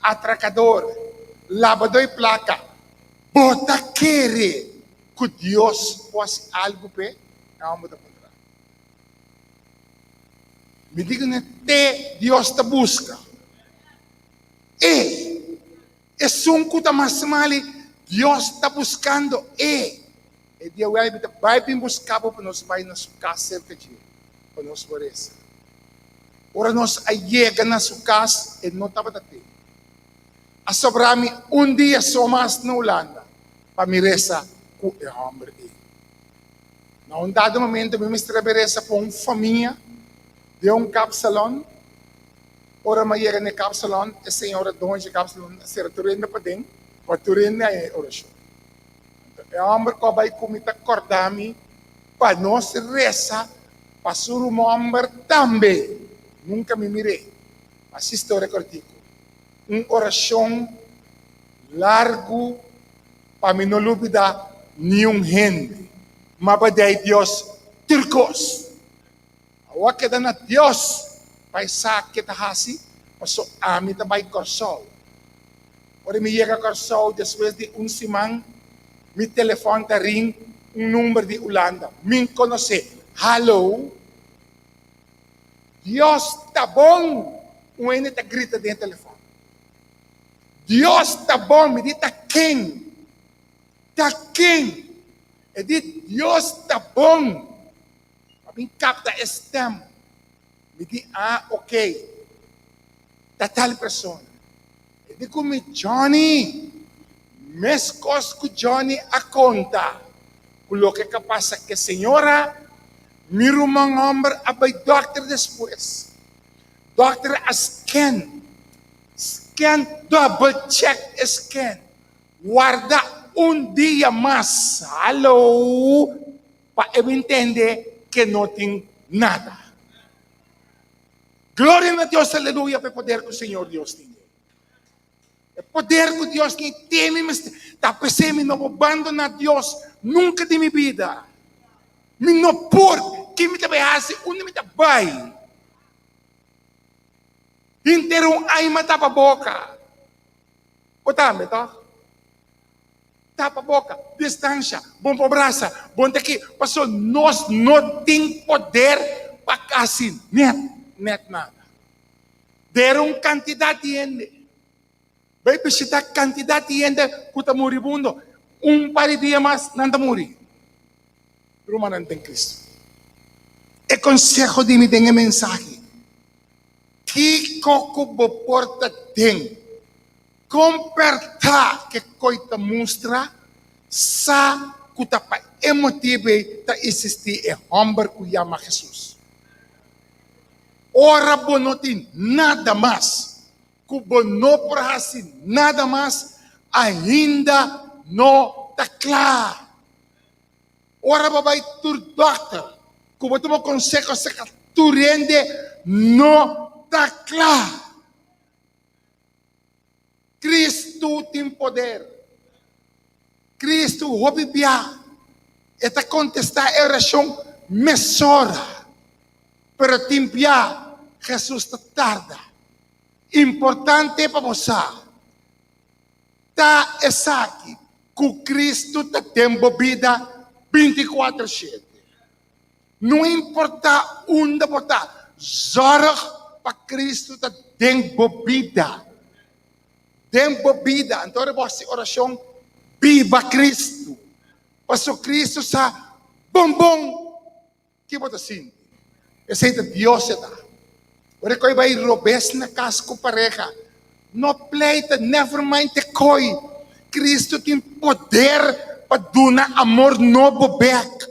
Speaker 8: atracador, labador di placa, bo ta kere cu Dios por haci algo p'e? E homber ta puntra. Mi di cu te Dios ta busca. E, esun cu ta mas mali, Dios ta buscando e. E dia wèl mi ta bai bin busca bo pa nos bai na su cas cerca dje, pa nos por reza. Ora nos a yega na su kas, e no tabata te. A sobra mi un dia so mas na Hulanda pa mi resa ku e hòmber ei. Na un dado momento mi mester a bai resa pa un famia den un kapsalon. Ora mi a yega na e kapsalon, e señora doño dje kapsalon a sera tur hende paden pa tur hende haña e orashon. Anto e hòmber ku a bai ku mi ta kòrda mi pa nos resa Pa su rumòmber tambe. Nunka mi mir'é. Hasi storia kòrtiku. Un orashon largu pa mi no lubidá niun hende. Ma badei Dios tur kos. Awor keda na Dios pa e sa ke ta hasi, paso ami ta bai Kòrsou. Ora mi yega Kòrsou despues di un siman, mi telefòn ta ring un number di Ulanda. Mi konosé. Hallo? Dios ta bon! Un hende ta grita den e telefòn. Dios ta bon! Mi di, Ta ken? Ta ken? E di, Dios ta bon! Pa mi kapta e stèm. Mi di, Ah, okey. Ta tal persona. E di ku mi, Johnny, meskos ku Johnny a konta ku loke ka pasa ku e señora, mi ruman hòmber a bai dòkter despues. Dòkter a scan, scan, double check e scan. Warda un dia mas. Hallo! pa e bin tende ke no tin nada. Gloria na Dios, aleluya, pa e poder ku Señor Dios tin. E poder ku Dios tin teme mester ta pesei mi no por bandoná Dios nunka den mi bida. Mi no por, ke mi ta bai hasi, unda mi ta bai? Henter un aima tapa boka. Bo tambe, tòg? Tapa boka, distansha, bon por brasa, bon ta ki, pasobra nos no tin poder pa kasi nèt, nèt nada. Dera un kantidat di hende. Bai bishitá kantidat di hende ku ta muribundo. Un par di dia mas nan ta muri. Rumannan den Kristu, e konseho di mi den e mensahe, Kiko ku bo por ta den? Kompertá ke koi ta mustra sa ku ta pa e motibu ei ta eksistí e hòmber ku yama Hesus. Ora bo no tin nada mas, ku bo no por hasi nada mas, ainda no ta kla. Ora bo bai tur dòkter, ku bo tuma konseho aserka tur hende, no ta kla. Kristu tin poder. Kristu hopi bia e ta kontestá e orashon mesora, pero tin bia Hesus ta tarda. Importante pa bo sa ta esaki, ku Kristu ta den bo bida binti kuater shete. No importá unda bo ta, zòrg pa Kristu ta den bo bida. Den bo bida. Anto ora bo hasi orashon, biba Kristu. Pasobra Kristu sa bon bon ki bo ta sinti. Esei ta Dios e ta. Ora ku e bai robes na kas ku pareha, no pleita, never mind te koi. Kristu tin poder pa duna amor nobo bek.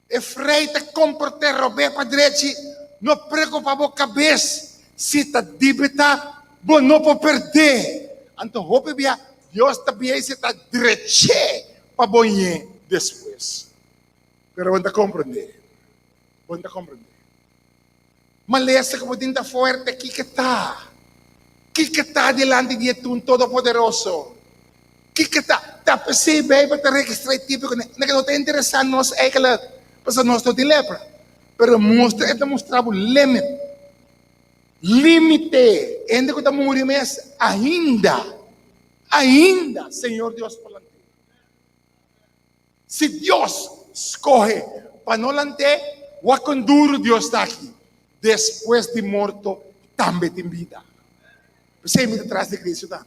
Speaker 8: E frei ta komport'é rob'é pa drechi, no preokupá bo kabes si ta dibita, bo no por perdé. Anto hopi bia Dios ta bia i si ta drech'é pa bo ñe despues. Pero bo no ta komprendé, bo no ta komprendé. Malesa ku bo tin ta fuerte, kiko ta? Kiko ta dilanti di e Tun Todopoderoso? Kiko ta? Ta p'esei Beibel ta registrá e tipo ku ne no ta interesá nos eigenlijk, pasobra nos no tin lepra. Pero mustra, e ta mustra bo limit, limite. Hende ku ta muri mes ainda, ainda Señor Dios por lant'é. Si Dios skohe pa no lant'é, wak kon duru Dios ta aki. Despues di morto tambe tin bida. P'esei mi ta tras di Cristo ta.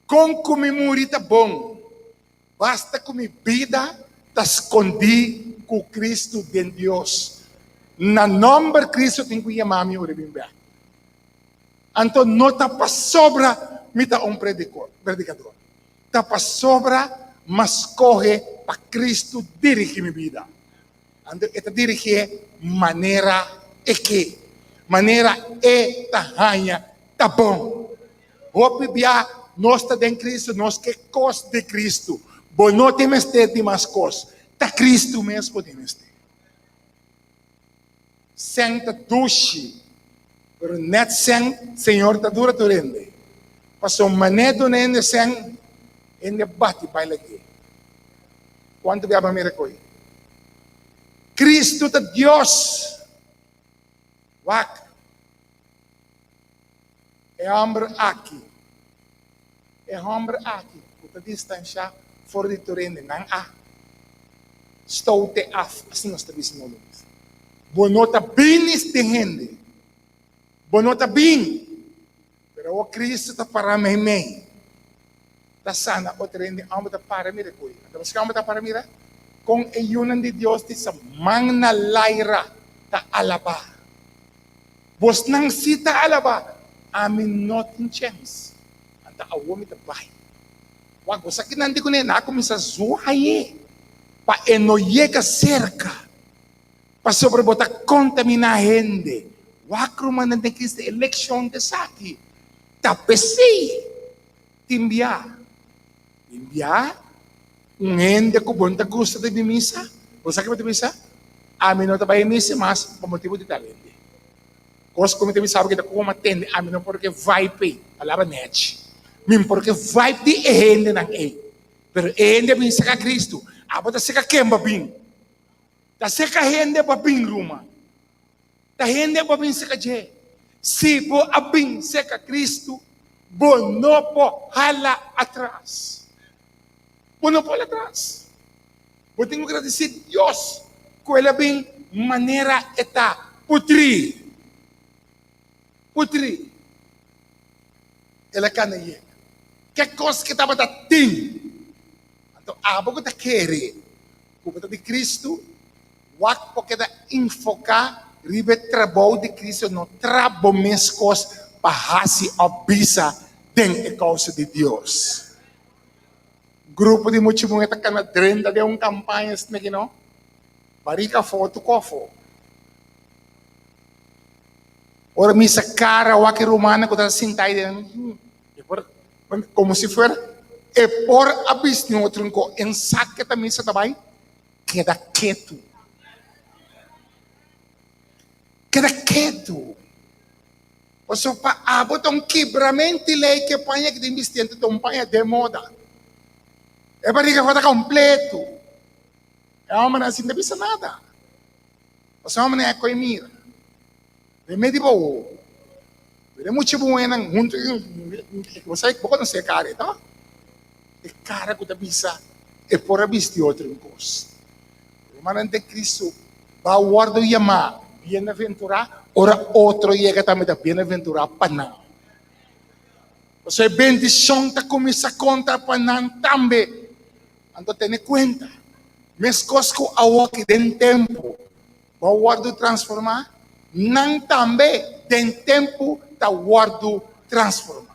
Speaker 8: Kon ku mi muri ta bon, basta ku mi bida ta skondí ku Cristo den Dios. Na nòmber Cristo tin ku yama mi ora bin bèk. Anto no ta pasobra mi ta un predikador. Ta pasobra m'a skohe pa Kristu dirigí mi bida. Anto e ta dirigié manera e ke, manera e ta haña ta bon. Hopi bia nos ta den Kristu, nos ke kos di Kristu. Bo no tin mester di mas kos, ta Kristu mes bo tin mester. Sèn ta dushi, pero nèt sèn Señor ta dura tur hende. Pasobra manera duna hende sèn, hende bati bai lag'é. Kuantu bia bo a mira koe? Kristu ta Dios. Wak, e hòmber aki, e hòmber aki ku ta distanshá for di tur hende, nan a stoute af, asina nos ta bisa na Hulandes. Bo no ta bini den hende, bo no ta bin, pero awor Kristu ta pará meimei, ta sana otro hende, hòmber ta para mira koe. Anto paske hòmber ta para mira? Kon e yunan di Dios di sa man na laira ta alabá. Bosnan si ta alabá, ami no tin chèns. Anto awor mi ta bai. Wak, bo sa kinan di kuné? Nan a kuminsá zuaye pa e no yega serka, pasobra bo ta kontaminá hende. Wak, rumannan den Cristo, e lekshon ta esaki. Ta p'esei tin bia, tin bia. Un hende ku bo no ta gusta di bin misa, bo sa ke bo ta bisa? Ami no ta bai misa mas pa motibu di tal hende. Kos ku mi ta bisa bo ke ta koma tende, ami no por ke vibe ei, palabra nèchi. Mi no por ke vibe di e hendenan ei. Pero e hende a bin seka Kristu, abo ta seka ken bo a bin? Ta seka hende bo a bin, ruman. Ta hende bo a bin seka dje. Si bo a bin seka Kristu, bo no por hala atras. Bo no por hala atras. Bo tin ku gradisí Dios ku el a bin manera e ta, putrí. Putrí. El a kana yega. Ke kos ke tabata tin? Anto abo ku ta kere ku bo ta di Kristu, Wak por keda enfoká riba e trabou di Cristo, no tra bo mes kos pa hasi òf bisa den e kousa di Dios. Grupo di mucha muhé ta kana drenta den un kampaña esaki no? Barika afó tu kofo. Ora misa kara wak e rumannan ku ta sinta ei den, e por komo si fuera e por a bisti un otro nko en sak ke ta misa ta bai. Keda ketu. Keda ketu. Pasobra pa abo ta un kibramenti lei ke paña ki tin bistiente ta un paña den moda. E bariga for ta kompletu. E hombernan sin ta bisa nada. Pasobra e hombernan e koe mira. Remedi bo wowo. Mira e mucha buenan huntu. Bo sa bo konosé e kara ei to? E kara ku ta bisa e por a bisti otro un kos. Rumannan den Kristu ba wòrdu yamá bienaventurá ora otro yega tambe ta bienaventurá pa nan. Pasobra e bendishon ta kuminsá konta pa nan tambe. Anto tene kuenta, meskos ku awoki den tempu Bo a wòrdu transformá, nan tambe den tempu ta wòrdu transformá.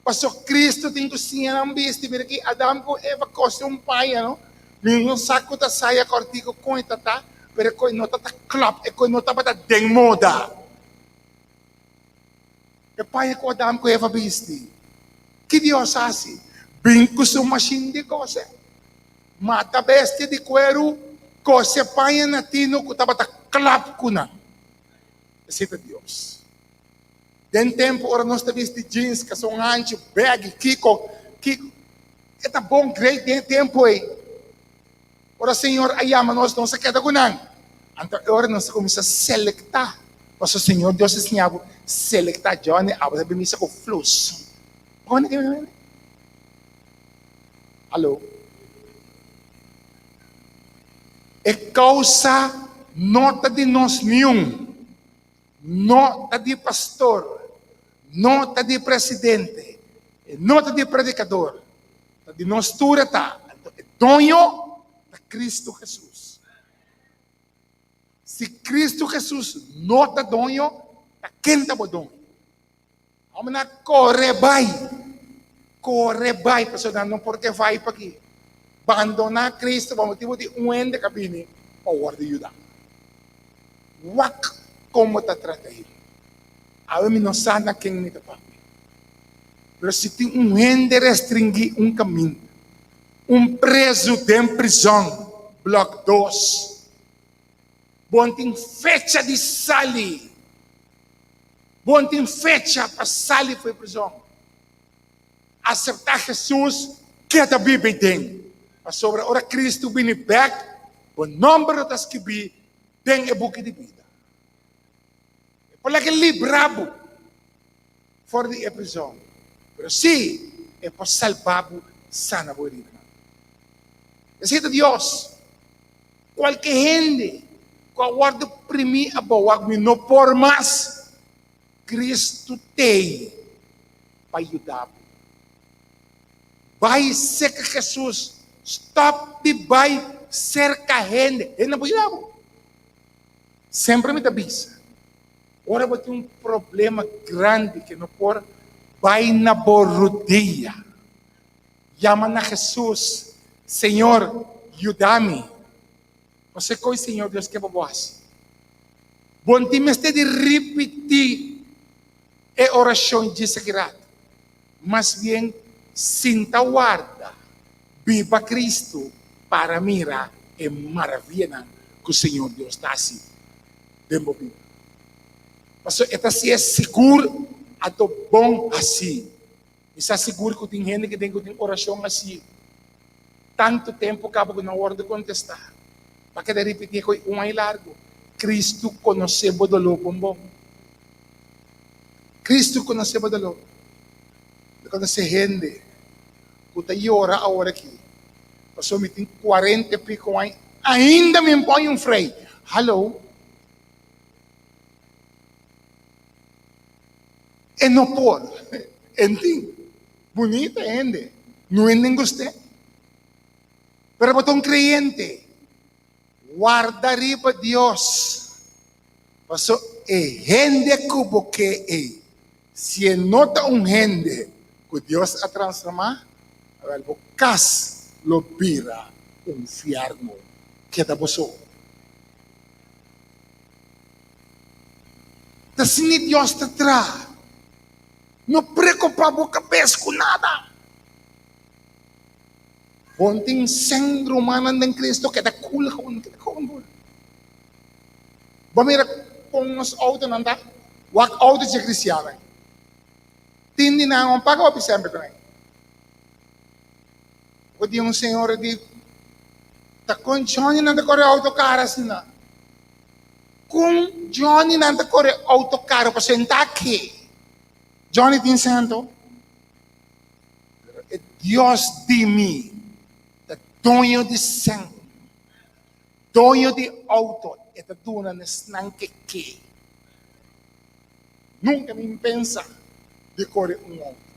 Speaker 8: Pasobra Kristu tin ku siña nan bisti. Mira ki Adam ku Eva kose un paña, no? Mi no sa ku ta saya kòrtiku kon e ta ta, pero e koi no ta ta klòp, e koi no tabata den moda. E paña ku Adam ku Eva bisti, ki Dios hasi? Bin ku su mashin di kose. Mata bestia di kueru, kose paña na tino ku tabata klap ku nan. Esei ta Dios. Den tempu ora nos ta bisti jeans, kason hanchu, baggy, kiko, kiko, e ta bon great den e tempu ei. Ora Señor a yama nos, nos a keda ku nan. Anto e ora nos a kuminsá selektá, pasobra Señor Dios a siña bo selektá. Johnny, abo ta bin misa ku flus. Alo. E causa no ta di nos niun, no ta di pastor, no ta di presidente, e no ta di predicador, ta di nos tur e ta. Anto e doño ta Cristo Jesus. Si Cristo Jesus no ta doño, ta ken ta bo doño? Hombernan a kore bai, kore bai, pasobra nan no por ke vai pa aki. Bandoná Cristo pa motibu di un hende ku a bini pa wòrdu yudá. Wak kon bo ta trata hende. Awe mi no sa na ken mi ta papia. Pero si tin un hende restringí un kaminda, un prezu den prizòn, blòk dos, bo no tin fecha di sali. Bo no tin fecha pa sali for e prizon. Aseptá Hesus, keda biba ei den. Pasobra ora Kristu bini bèk, bo nòmber lo ta skibí den e buki di bida. E por laga libra bo for di e prizon, pero sí e por salba bo, sana bo heridanan. Esei ta Dios. Kualke hende ku a wòrdu primí abou wak mi no por mas, Kristu t'ei pa yuda bo. Bai serka Hesus, stòp di bai serka hende, hende no por yuda bo. Semper mi ta bisa, ora bo tin un problema grandi ke no por, bai na bo rudia. Yama na Hesus, Señor, yuda mi. Pasobra e koe Señor Dios ke pa bo hasi. Bo no tin mester di ripití e orashon djis aki rato. Mas bien, sinta warda. Biba Cristo para mira e maravianan ku Señor Dios ta hasi den bo bida. Pasobra e ta hasié sigur anto bon hasí. Mi sa sigur ku tin hende ku den ku tin orashon hasi tantu tempu kaba ku no wòrdu kontestá. Pa keda ripití koe un ai largu, Cristo konosé bo doló bon bon. Cristo konosé bo doló. Mi konosé hende ku ta yora awor aki pasobra mi tin kuarenta e piko aña ainda mi pon un frei. Hallo! E no por. E tin. Bunita hende. No hende gust'é. Pero bo ta un kreyente. Warda riba Dios. Paso e hende ku bo ke ei, si e no ta un hende ku Dios a transformá, awèl bo kas lo bira un fièrnu. Keda bo so. Ta asina Dios ta traha. No preokupá bo kabes ku nada. Bon tin sen rumannan den Cristo keda cool gewoon, keda gewoon cool. Bo mira kon nos autonan ta? Wak auto dje cristiannan. Tin di nan no paga hopi semper ku nan. Bo di un señora di ta kon Johnny nan ta kore auto kara asina? Kon Johnny nan ta kore auto kara pasobra e ta ke? Johnny tin sento? Pero e Dios di mi ta doño di sèn, doño di outo, e ta duna nesnan ke ke. Nunka mi pensa di kore un outo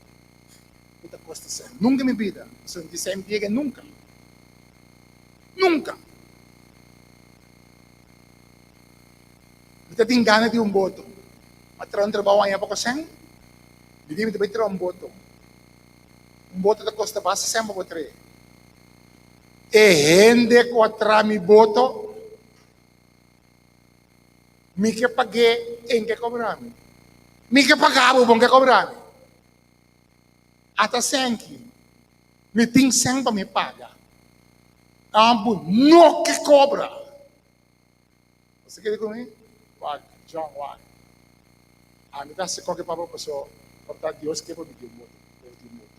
Speaker 8: ku ta kosta sèn. Nunka mi bida, pasobra mi tin sèn biega nunka. Nunka. Mi ta tin gana di un boto. Ma traha un trabou aña poko sèn. Mi di mi ta bai traha un boto. Un boto ta kosta basta sèn pa bo trae. E hende ku a traha mi boto, mi ke pag'é, en ke kobra mi. Mi ke paga bo, bo ke kobra mi. Ata sèn ki mi tin sèn pa mi paga. Abo no ke kobra. Bo kere ku mi? Wak, John, wak. Ami ta hasi koke papa paso por ta Dios ke pa mi di un boto, pa mi di un boto.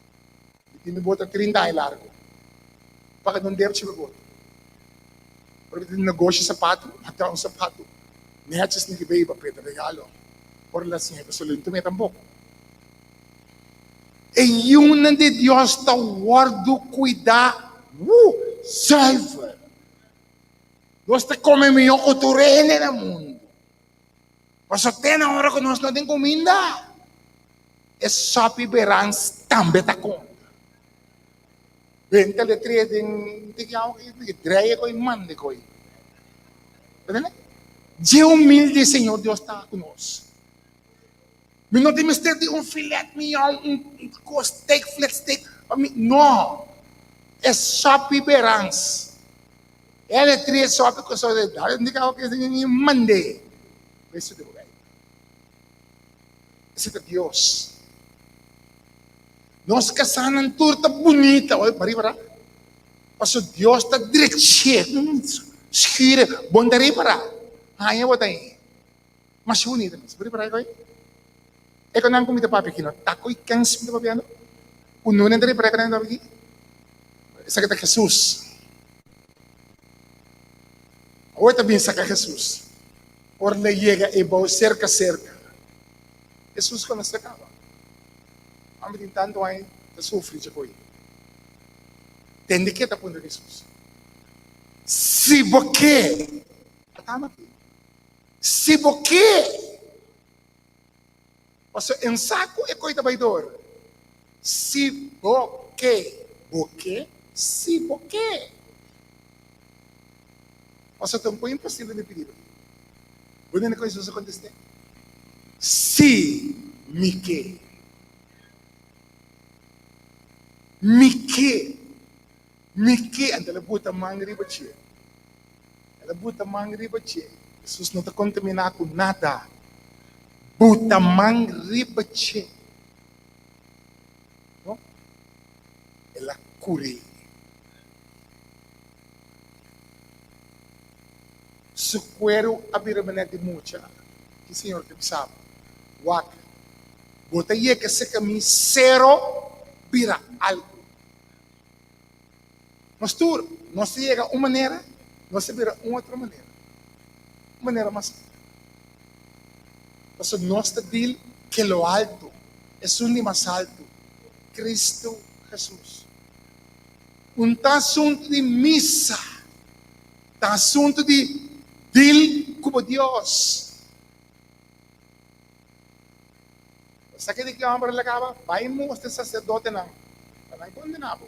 Speaker 8: Mi tin mi boto 30 aña largo. Paga non debchi mi boto. Ora mi tin negoshi sapatu, mi a traha un sapatu neches ni ki bei pa p'e ta regalo. Ora el a siña paso lo intumia tampoco. E yiunan di Dios ta wordu cuida, woo, zuiver. Nos ta come mihó ku tur hende na mundu. Pasobra te na ora ku nos no tin kuminda, e sòpi berans tambe ta konta. Benta letria den tiki awa ki dreia koi mande koi. Entende? Dje humilde Señor Dios ta ku nos. Mi no tin mester di un filet mignon, un kos steak, filet steak pa mi. No! E sòpi berans. Ele trie sopi ku so de dale ndika oke ni mande. Beso de bugay. Ese ta Dios. Nos kasanan tur ta bunita. Oi, bari para. Paso Dios ta dreche. Schure. Bon ta para. Haña bo ta ahí. Mas bunita mes. Bari para oi. Eko nan ku mi ta papia aki no. Tako i kens mi ta papiando. Uno nan ta repara eko nan ta papia aki. Esaki ta Hesus. Awor ta bin saka Hesus. Ora el a yega e bou serka serka, Hesus konosé kaba. Ami tin tantu aña ta sufri dje koe. Tende ke ta puntra Hesus, Si bo ke, atama aki, si bo ke, Pasobra en sa ku e koi ta bai dor. Si bo ke. Bo ke? Si bo ke. Pasobra ta un koi imposibel di pidi bo. Bo nene ku Hesus a kontest'é, Si mi ke. Mi ke. Mi ke. Anto el a buta man riba dje. El a buta man riba dje. Hesus no ta kontaminá ku nada. Buta man riba dje. No. El a kur'é. Su kueru a bira manera di mucha. Ki Señor ta bisa bo? Wak, bo ta yega serka mi sero bira algu. Nos tur, nos ta yega un manera, nos ta bira un otro manera. Un manera mas altu. Pasobra nos ta deal ke lo altu, esun di mas altu, Cristo Jesus. Un ta asuntu di misa, ta asuntu di deal ku bo Dios. Sa ke di ki homber el a kaba? Bai mustra e saserdotenan pa nan kondena bo.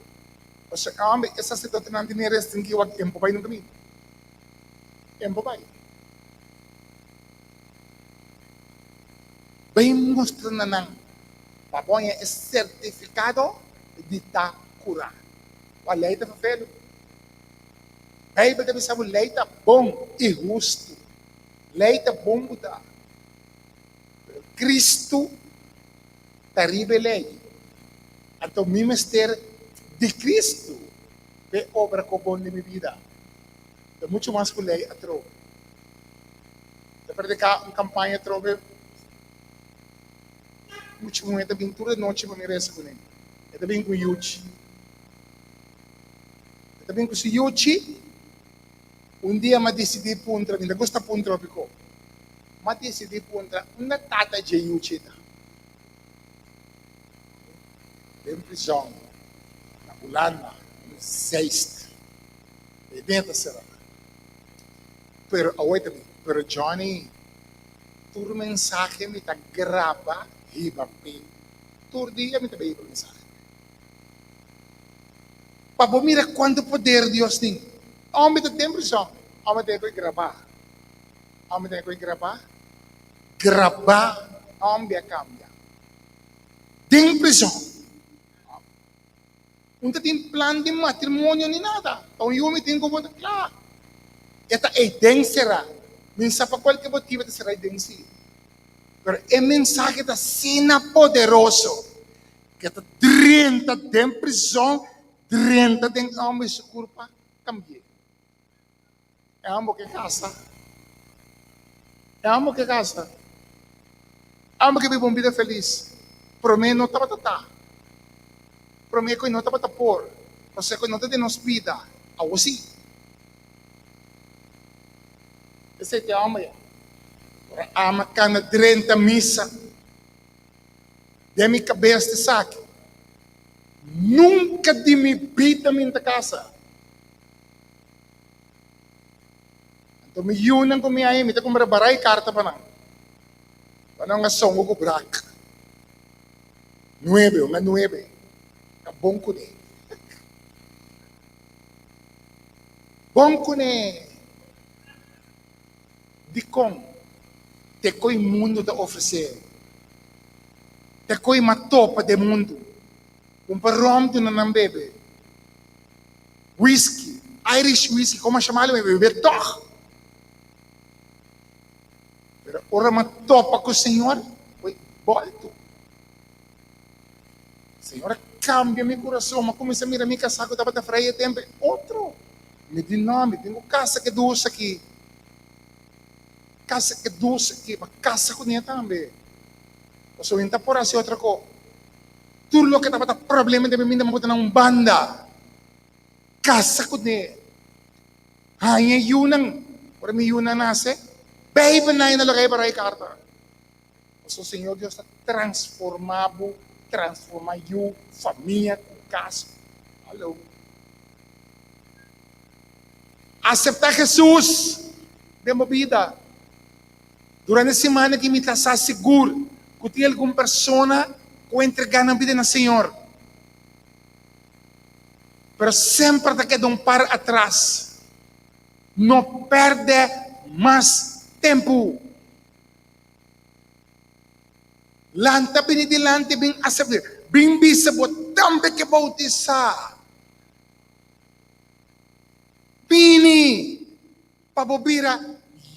Speaker 8: Pasobra e homber, e saserdotenan tene restringí wak tempu bai nunka bini. Tempu bai. Bai mustra na nan pa bo haña e sertifikado di ta kurá. Wak lei ta ferfelu. Beibel ta bisa bo lei ta bon i hustu. Lei ta bon ku ta. Pero Cristo ta riba e ley. Anto mi mester di Cristo p'e obra cu bon den mi bida. Ta mucho mas cu ley atrobe. Ta predica un campaña atrobe, mucha muher ta bin tur e nochi pa mi reza cu nan. E ta bin cu yuchi. E ta bin cu su yuchi. Un dia mi a dicidi puntra, mi ta gusta puntra hopi co. M'a disidí puntra unda tata dje yuchi ta. Den prizòn na Hulanda, na Zeist. E den ta será. Pero awor ta bin, pero Johnny, tur mensahe mi ta graba hiba p'e. Tur dia mi ta bay hiba mensahe p'e. Pa bo mira kuantu poder Dios tin. Ome ta den prizòn, ome ta e graba. Ome ta e graba. Graba, ome a kambia. Den prizòn. Un ta tin plan di matrimonio ni nada. Ta un yu mi tin ku bo ta kla. E ta ei den será. Mi no sa pa kualke motibu e ta será ei den si. Pero e mensahe ta asina poderoso ke ta drenta den prizòn, drenta den ome su kurpa, kambi'é. E amo ke kasa. E amo ke kasa. Amo ke biba un bida felis. Promé no tabata ta. Promé ku e no tabata por. Pasobra ku e no ta den nos bida. Awo si. Esei ta e amo ya. Ora ama kana drenta misa. Den mi kabes ta esaki. Nunka di mi bida mi no ta kasa. Anto mi yunan ku mi ai, mi ta kumpra barai karta pa nan. Pa nan a songo ku brak. Nuebe, un a nuebe. Ta bon kuné. Bon kuné. Dikon? Te koi mundu ta ofresé. Te koi matopa den mundu. Un pa ròm duna nan bebe. Whisky, Irish whisky, como a chamalo mi bebe toch. Pero ora mi topa cu Señor, fue bolto. Señor a cambia mi curason, mi a cuminsa mira mi casa cu tabata vrij e tempo, otro. Mi di no, mi tin cu casa cu e dus aki. Casa cu e dus aki, ma casa cu ne tambe. Pasobra mi ta por haci otro co. Tur loke tabata problema den mi minda mi a pone na un banda. Kasa kuné. Haña e yunan. Ora mi yunan nase, Beibel nan e na loke para e karta. Pasobra Señor Dios ta transformá bo, transformá yu, famia ku kas. Hallo. Aseptá Hesus den bo bida. Durante e semana aki mi ta sa sigur ku tin algun persona ku a entregá nan bida na Señor. Pero semper ta keda un par atras. No pèrdè mas tempu. Lanta bini dilanti bin asept'é. Bin bisa bo tambe ke boutisá. Bini pa bo bira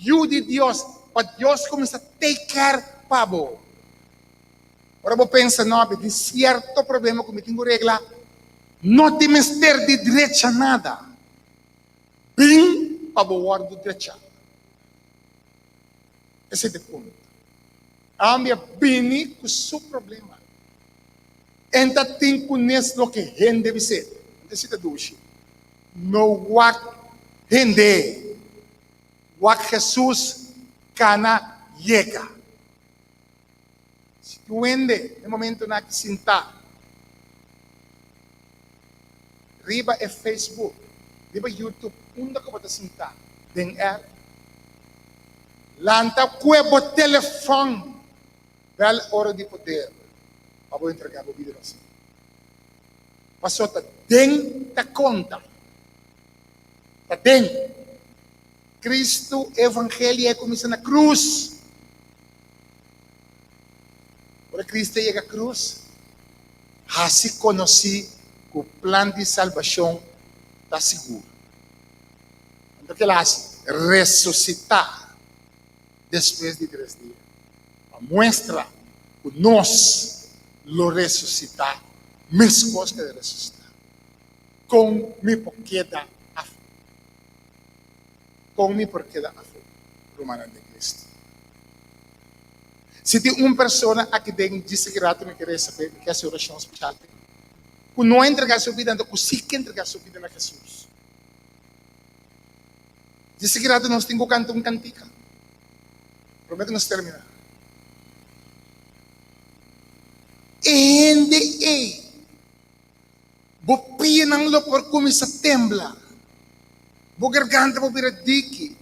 Speaker 8: yu di Dios, pa Dios kuminsá take care pa bo. Ora bo pensa, No, mi tin sierto problema ku mi tin ku regla, no tin mester di drecha nada. Bin pa bo wòrdu drechá. Esei ta e punto. Ami a bini ku su problema. En ta tin kunes loke hende bis'é. Anto esei ta dushi. No wak hende. Wak Hesus kana yega. Si tin un hende na e momentonan aki sintá riba e Facebook, riba YouTube, unda ku bo ta sintá den app, lanta kue bo telefòn, bèl Ora di Poder pa bo entregá bo bida na Señor. Pasobra ta den ta konta. Ta den Cristo evangelio a cuminsa na cruz. Ora Cristo a yega cruz, haci conoci cu plan di salbacion ta sigur. Anto ke el a haci? Resucita despues di tres dia, pa muestra cu nos lo resucita mescos cu el a resucita. Kon mi por keda afó? Kon mi por keda afó, rumannan den Cristo? Si tin un persona aki den djis aki rato mi ke resa p'e, mi ke hasi orashon speshal p'e, ku no a entregá su bida, anto ku si ke entregá su bida na Hesus. Djis aki rato nos tin ku kanta un kantika. Promé ku nos terminá. E hende ei. Bo pianan lo por kuminsá tembla, bo garganta por bira diki.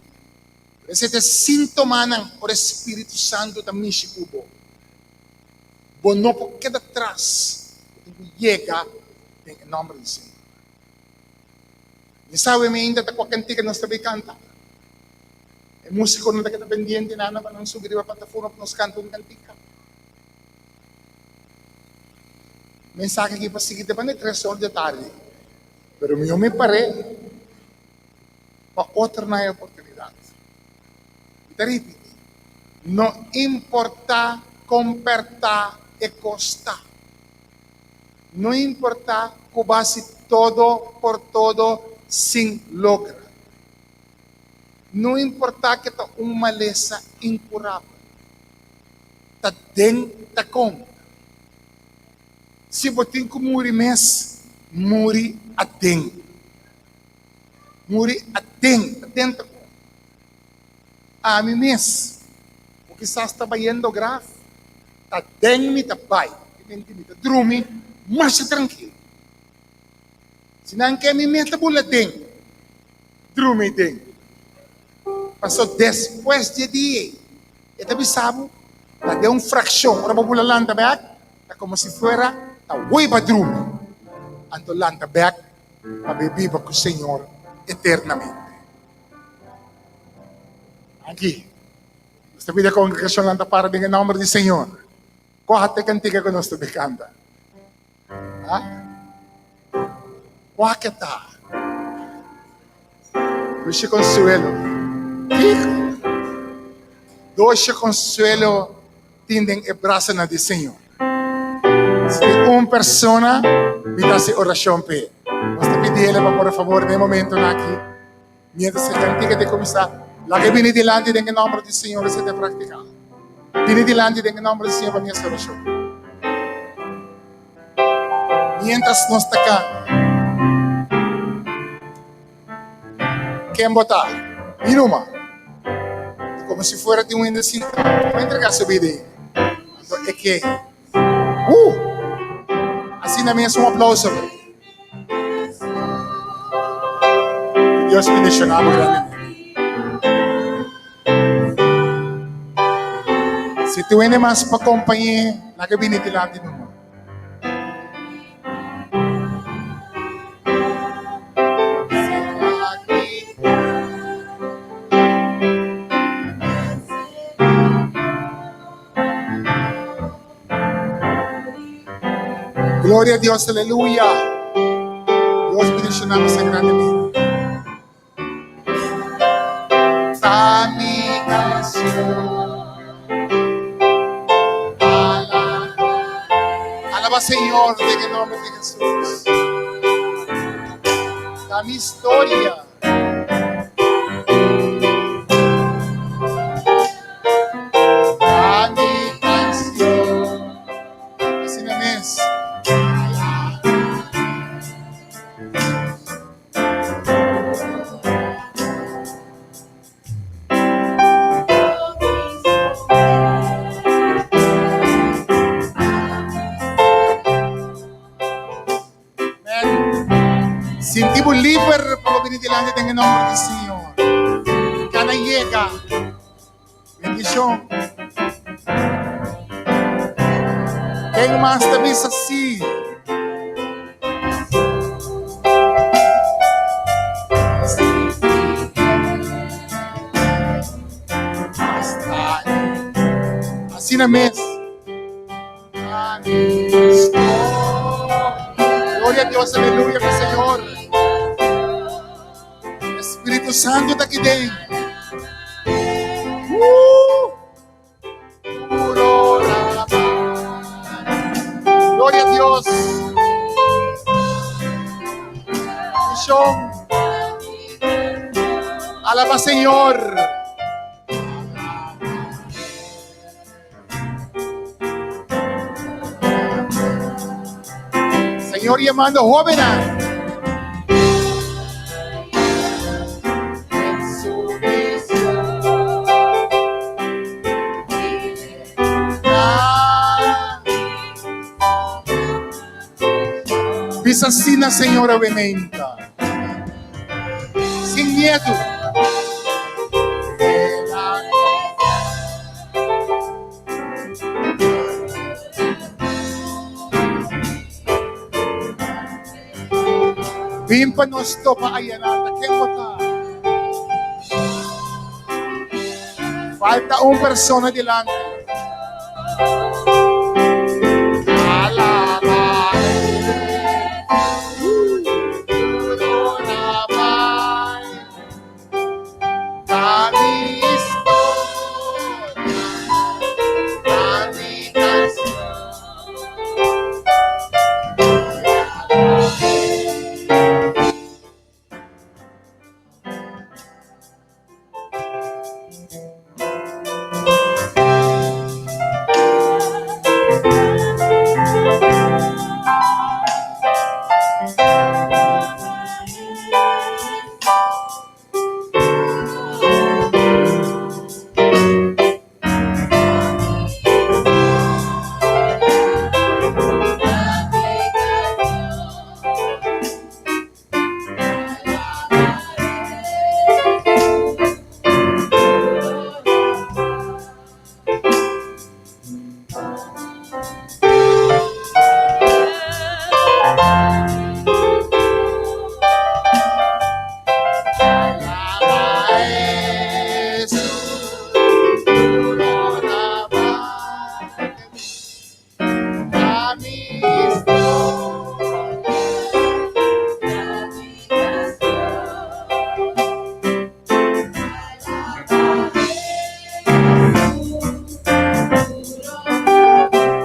Speaker 8: Pero esei ta e síntomanan ora e spiritu santu ta mishi ku bo. Bo no por keda tras, bo tin ku yega den e nòmber di Señor. Mi sa awe mi ainda ta kua kantika nos ta bai kanta. E músikonan ta keda pendiente nana pa nan subi riba plataforma pa nos kanta un kantika. Mensahe aki pa sigui te banda tres or di tardi, pero mi no me par'é pa otronan e oportunidat. Mi ta ripití, no importá kon pèrtá e kos ta, no importá ku bo hasi todo por todo sin logra, no importá ke ta un malesa inkurabel, ta den ta konta. Si bo tin ku muri mes, muri aden. Muri aden, aden ta konta. Ami mes, ku kisas ta bayendo graf, ta den mi ta bai. Timenti mi ta drumi masha trankil. Si nan ke mi mes ta bula den, drumi den. Paso despues dje dia ei, e ta bisa bo ta den un frakshon. Ora bo bula lanta bek, ta komo si fuera ta woi ba drumi. Anto lanta bek pa bo biba ku Señor eternamente. Aki, nos ta pidi e kongregashon lanta para den e nòmber di Señor. Kua ta e kantika ku nos ta bin kanta? Ha? Kua ke ta? Doce consuelo. Kiko? Doce consuelo tin den e brasanan di Señor. Si tin un persona, mi ta hasi oracion p'e. Nos ta pidi el pa por favor den e momentonan aki, mientras e cantica ta cuminsa, laga e bini dilanti den e nomber di Señor esei ta practica. Bini dilanti den e nomber di Señor pa mi hasi oracion. Mientras nos ta canta. Ken bo ta? Mi ruma. Ta como si fuera tin un hende sinta pa entrega su bida ei. Anto e ke. Uh! Asina mes un aplauso. Dios bendiciona bo grandemente. Si tin un hende mas pa compañe, laga bini dilanti numa. Gloria a Dios, aleluya. Dios bendiciona boso grandemente. Ta mi canción. Alaba Señor den e nomber di Jesús. Ta mi historia. Danki Señor. Kana yega. Bendishon. Ken mas ta bisa sí? Asina mes. Gloria a Dios, aleluya, mi Señor. Espíritu Santo ta aquí den. Gloria a Dios. Misión. Alaba Señor. Señor llamando jóvenes. Bisa asina, Señor, awe meinta. Sin miedo. Bin pa nos topa ayanata. Ken bo ta? Falta un persona dilanti.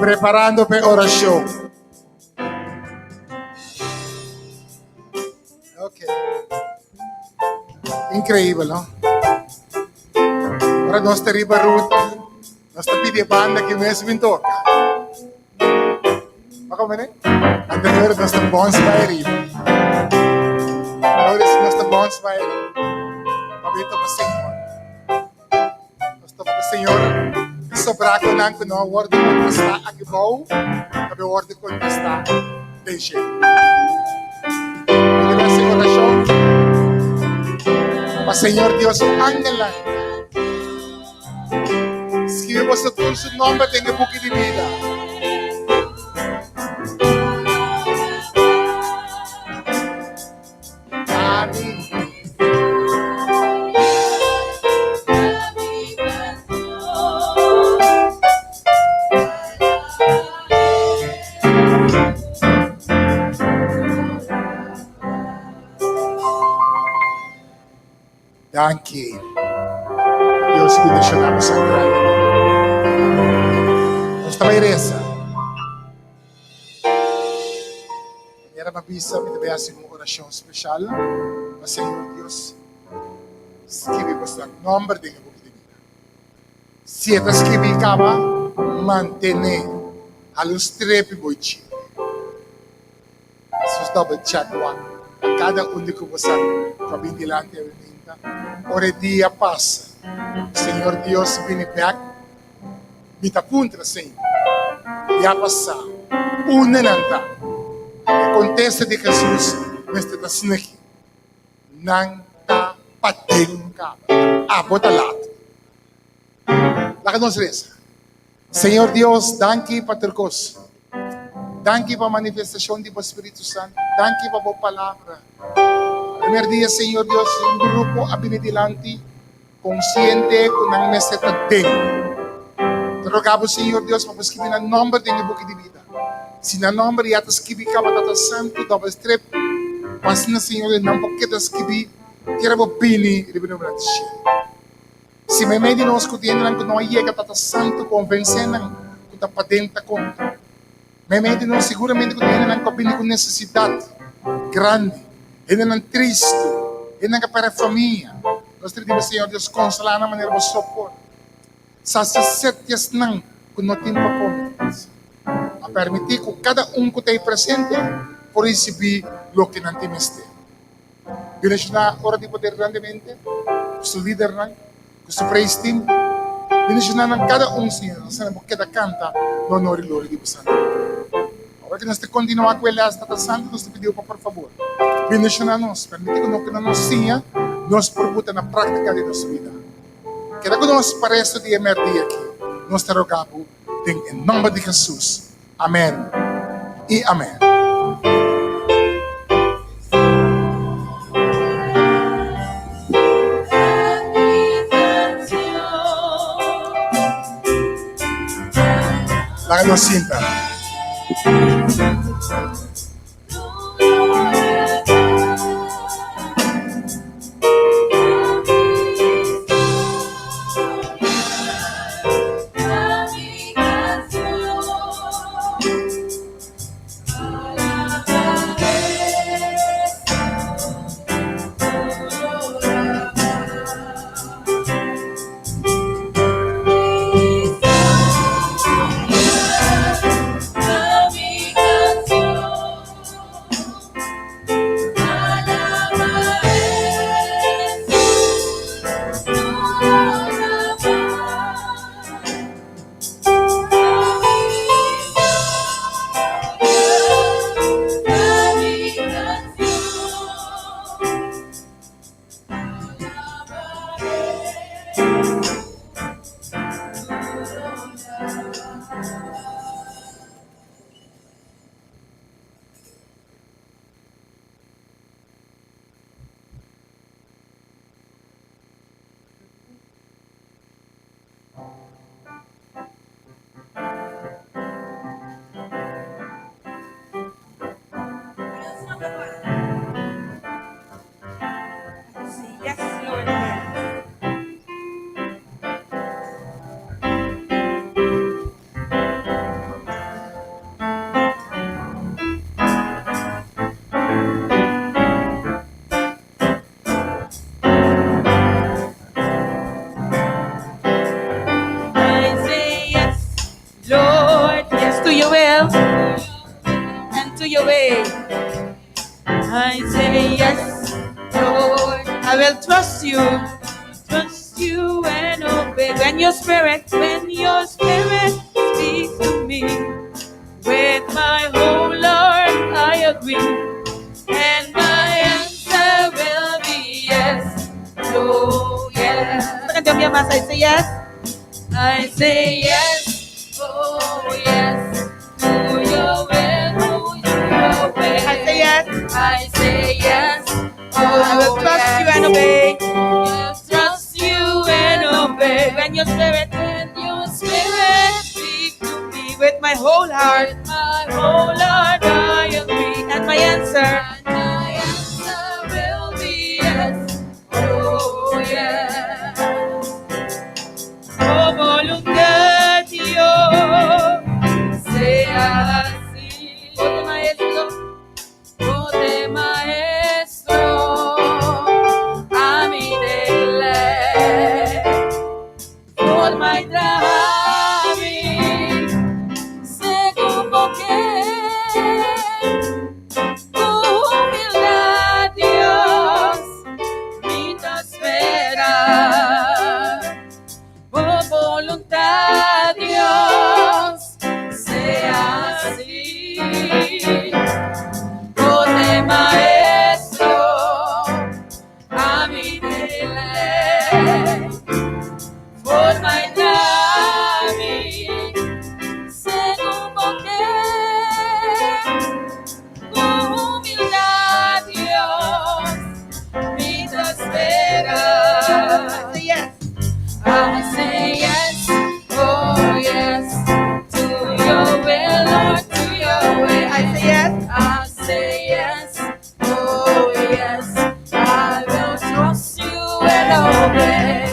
Speaker 8: Preparando pa oracion. Ok. Increíbel, no? Ora nos ta riba ruta, nos ta pidi e banda ki mes bin toca. Baka mene? Anterior nos ta bons bai riba. Ahora si nos ta bons bai riba. Pabia topa Señor. Nos topa ku Señor i sobrá ku nan ku no a wòrdu kontestá aki bou, ta bai wòrdu kontestá den shelu. Mi ta hasi orashon pa Señor Dios su angelnan Skibi boso tur su nomber den e buki di bida. Ami. Danki. Dios bendiciona boso grandemente. Nos ta bay reza. Manera mi a bisa, mi ta bay haci un oracion special pa Señor Dios skibi boso nomber den e buki di bida. Si e ta skibi caba, mantene. Hala un strepi boy chile. Sus double check wak pa kada un di ku bo sa ku a bin dilanti awe minta. Ora e dia pasa, Señor Dios bini bek, mi ta puntra, Señor, ya pasá, unda nan ta? E kontesta di Jesus mester ta sneki, Nan ta. paden kaba. Abo ta lat. Laga nos resa. Señor Dios, danki pa tur kos. Danki pa manifestashon di bo Spiritu Santu. Danki pa bo palabra. Primer dia, Señor Dios, un grupo a bini dilanti konsiente ku nan mester ta den. Ta roga bo, Señor Dios, pa bo skibi nan nòmber den e buki di bida. Si nan nòmber ya ta skibi kaba Tata Santu, dòbel strep, pa asina, Señor Dios, nan por keda skibí kera bo bini riba e nubnan di shelu. Si meimei di nos ku tin hendenan ku no a yega Tata Santu, konvensé nan ku ta paden ta konta. Meimei di nos siguramente ku tin hendenan ku a bini ku nesesidat grandi, hendenan tristu, hendenan ku a pèrdè famia. Nos ta pidi bo, Señor Dios, konsolá nan manera bo so por. Sasia set di esnan ku no tin pa kome. A pèrmití ku kada un ku ta ei presente por risibí loke nan tin mester. Bendishoná Ora di Poder grandemente, ku su lidernan, ku su praise team. Bendishoná nan kada un, Señor, asina bo keda kanta na honor i gloria di bo santu nomber. Ora ku nos ta kontinuá ku e lès Tata Santu, nos ta pidi bo pa por fabor, bendishoná nos, permití ku loke nos siña nos por buta na práktika den nos bida. Keda ku nos pa resto di e mèrdia aki, nos ta roga bo den e nòmber di Hesus. Amèn i amèn. Laga nos sinta.
Speaker 2: obey.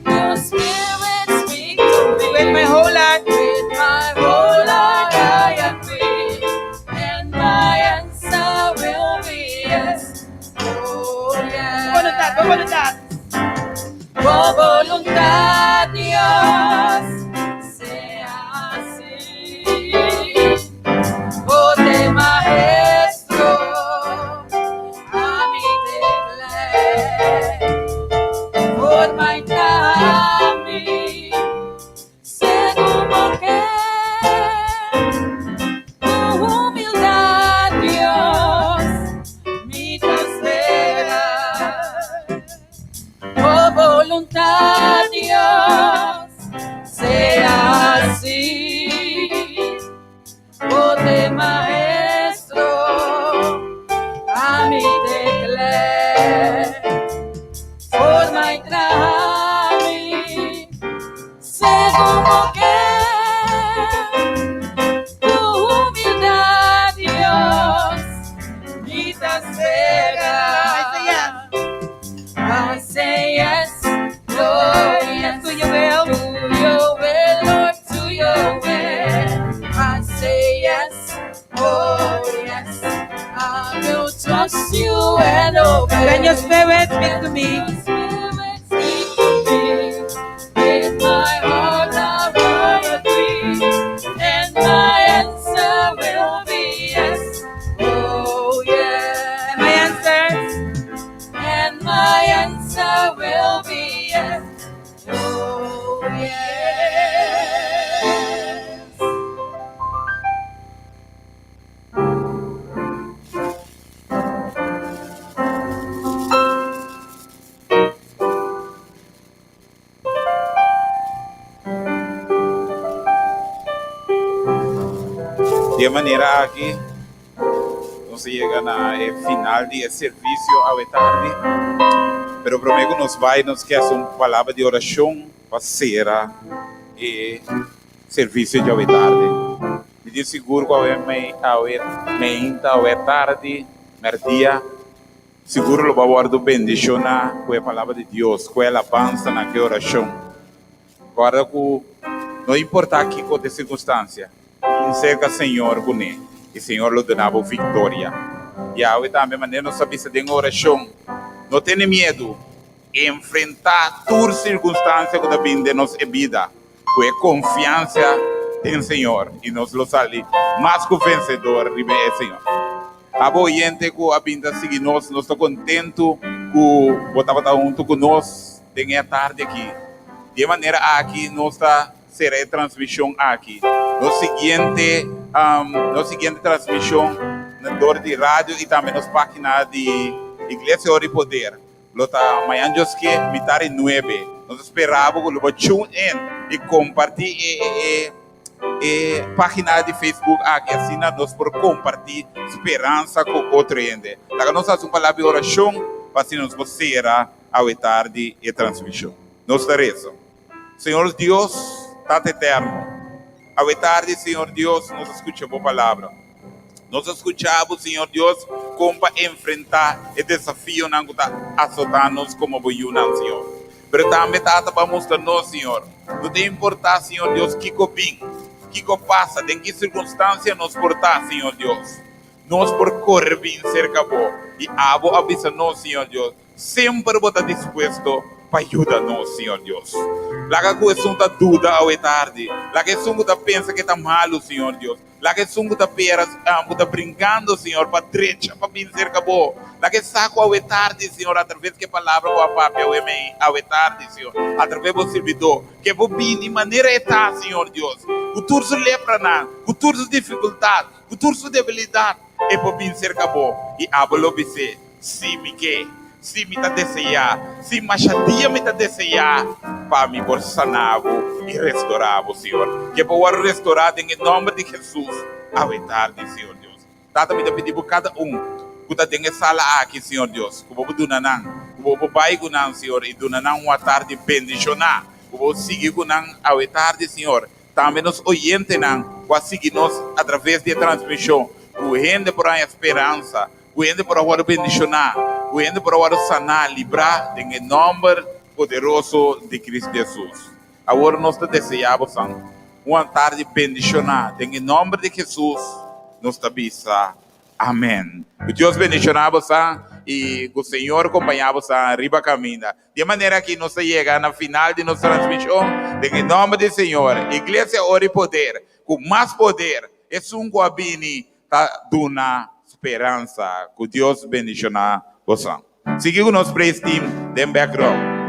Speaker 2: Your spirit speak to me.
Speaker 5: With my whole heart.
Speaker 2: With my whole heart I agree, and my answer will be yes. Oh yes.
Speaker 5: Bo boluntat, bo boluntat.
Speaker 2: Bo boluntat, Dios, sea así. Bo ta maestro, ami ta klei. Forma i traha mi, segun bo ke. Ku humildat, Dios, mi ta spera. Bo boluntat, Dios, sea así. Bo ta maestro, ami ta klei. Forma i traha mi, segun bo ke. Ku humildat, Dios, mi ta spera.
Speaker 5: I say yes.
Speaker 2: I say yes, Lord, yes
Speaker 5: To your will.
Speaker 2: To your will, Lord, to your will. I say yes, oh yes. I will trust you and obey.
Speaker 5: When your spirit speaks to me.
Speaker 2: Your spirit speak to me. With my heart I will agree, and my answer will be yes, oh yes.
Speaker 5: And my answer.
Speaker 2: And my answer will be yes. Oh, yes.
Speaker 6: Di e manera aki, nos a yega na e final di e servisio awe tardi. Pero promé ku nos bai, nos ke hasi un palabra di orashon pa sera e servisio di awe tardi. Mi tin sigur ku awe awe meinta, awe tardi, mèrdia, sigur lo bo a wòrdu bendishoná ku e palabra di Dios, ku e alabansanan, ku e orashon. Kòrda ku no importá kiko ta e sirkunstansia, bin serka Señor kuné i Señor lo duna bo viktoria. Yahweh tambe manera nos a bisa den orashon, No tene miedu, enfrentá tur sirkunstansia ku ta bin den nos e bida ku e konfiansia den Señor i nos lo sali mas ku vensedor riba e Señor. Abo oyente ku a bin ta sigui nos, nos ta kontentu ku bo tabata huntu ku nos den e atardi aki. Di e manera aki nos ta sera e transmishon aki. Nos siguiente nos siguiente transmishon na dor di radio i tambe nos página di Iglesia Ora i Poder lo ta mañan djoske mitar i nuebe. Nos ta spera bo ku lo bo tune in i kompartí e e e página di Facebook aki asina nos por kompartí speransa ku otro hende. Laga nos hasi un palabra di orashon pa asina nos por sera awe tardi e transmishon. Nos ta resa. Señor Dios, Tata Eterno, awe tardi, Señor Dios, nos a skucha Bo Palabra. Nos a skucha Bo, Señor Dios, kon pa enfrentá e desafionan ku ta asotá nos komo Bo yunan, Señor. Pero tambe, Tata, Bo a mustra nos, Señor, no ta importá, Señor Dios, kiko bin, kiko pasa, den ki sirkunstansia nos por ta, Señor Dios, nos por kore bin serka Bo. I abo a bisa nos, Señor Dios, Semper bo ta dispuesto pa yuda nos, Señor Dios. Laga ku esun ta duda awe tardi. Laga esun ku ta pensa ke ta malu, Señor Dios. Laga esun ku ta pera, ku ta brinkando, Señor, pa drecha, pa bin serka bo. Laga e sa ku awe tardi, Señor, atraves ke palabra ku a papia awe mei, awe tardi, Señor, atraves bo sirbidó, ke bo bini manera e ta, Señor Dios, ku tur su lepranan, ku tur su difikultat, ku tur su debilidat, e por bin serka bo i abo lo bis'é. Sí, mi ke. Sí, mi ta deseá. Sí, masha dia mi ta deseá pa mi por saná bo i restorá bo, Señor. Ke bo wòrdu restorá den e nòmber di Hesus awe tardi, Señor Dios. Tata, mi ta pidi bo kada un ku ta den e sala aki, Señor Dios, ku bo por duna nan, ku bo por bai ku nan, Señor, i duna nan un atardi bendishoná, ku bo sigui ku nan awe tardi, Señor. Tambe nos oyentenan ku a sigui nos atraves di e transmishon, ku hende por haña speransa, Ku hende por a wòrdu bendishoná, ku hende por a wòrdu saná, librá den e nòmber poderoso di Cristo Jesus. Awor nos ta deseá bosan un atardi bendishoná den e nòmber di Jesus nos ta bisa Amèn. Ku Dios bendishoná bosan i ku Señor kompañá bosan riba kaminda. Di e manera aki nos ta yega na final di nos transmishon den e nòmber di Señor. Iglesia Ora i Poder, ku mas poder, esun ku a bini ta duna speransa. Ku Dios bendishoná bosan. Sigui ku nos praise team den background.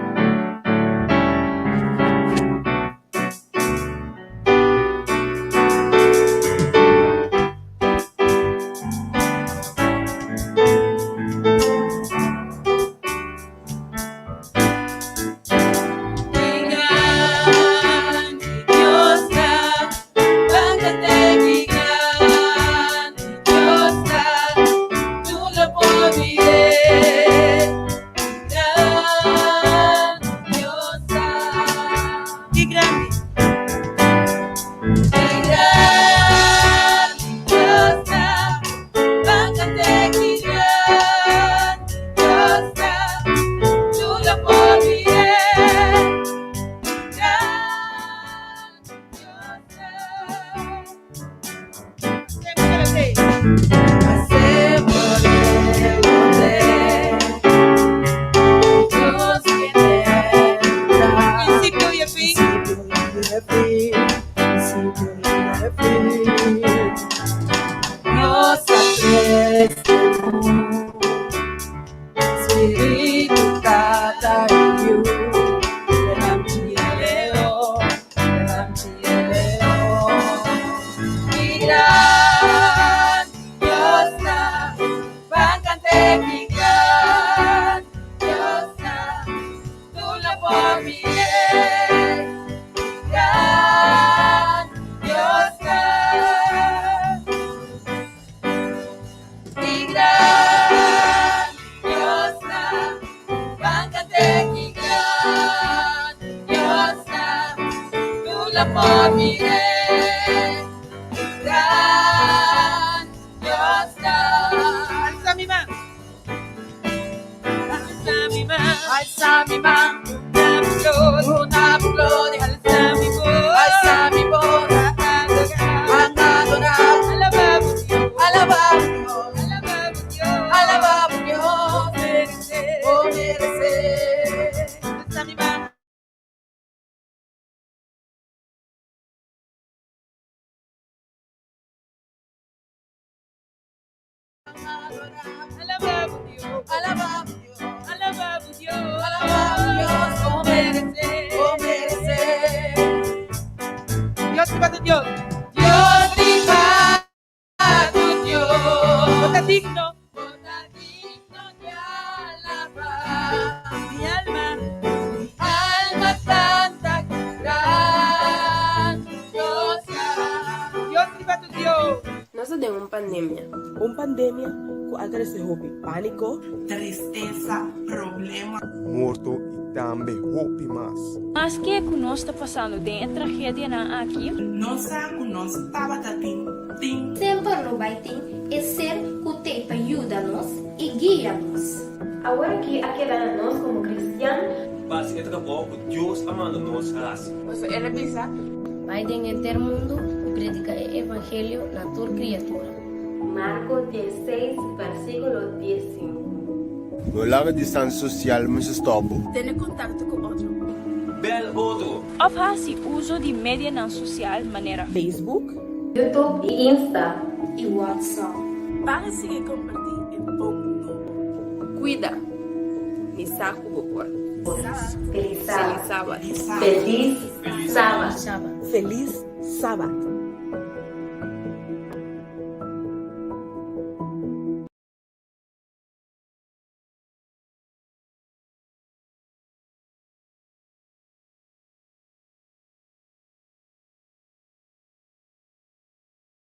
Speaker 9: Nos ta den un pandemia.
Speaker 10: Un pandemia ku a trese hopi pániko.
Speaker 11: Tristesa, problema.
Speaker 12: Morto i tambe hopi mas.
Speaker 13: Maske ku nos ta pasando den e tragedianan aki.
Speaker 11: Nos sa ku nos tabata tin tin.
Speaker 14: Semper lo bai tin e ser ku t'ei pa yuda nos i guia nos.
Speaker 9: Awor aki a keda na nos komo kristian.
Speaker 15: Pa hasi e trabou ku Dios a manda nos hasi.
Speaker 16: Pasobra el a bisa.
Speaker 17: Bai den henter mundu i prediká e evangelio na tur kriatura.
Speaker 9: Marko diesseis, versíkulo diesinku.
Speaker 7: No laga distansia sosial mester stòp bo.
Speaker 2: Tene kontakto ku otro.
Speaker 15: Bèl otro.
Speaker 13: Òf hasi uso di medianan sosial manera.
Speaker 10: Facebook.
Speaker 9: YouTube i Insta.
Speaker 14: I WhatsApp.
Speaker 2: Para sigui kompartí e bon nobo.
Speaker 16: Kuida. Mi sa ku bo por.
Speaker 9: Felis
Speaker 16: Sabat.
Speaker 9: Felis Sabat.
Speaker 10: Felis Sabat.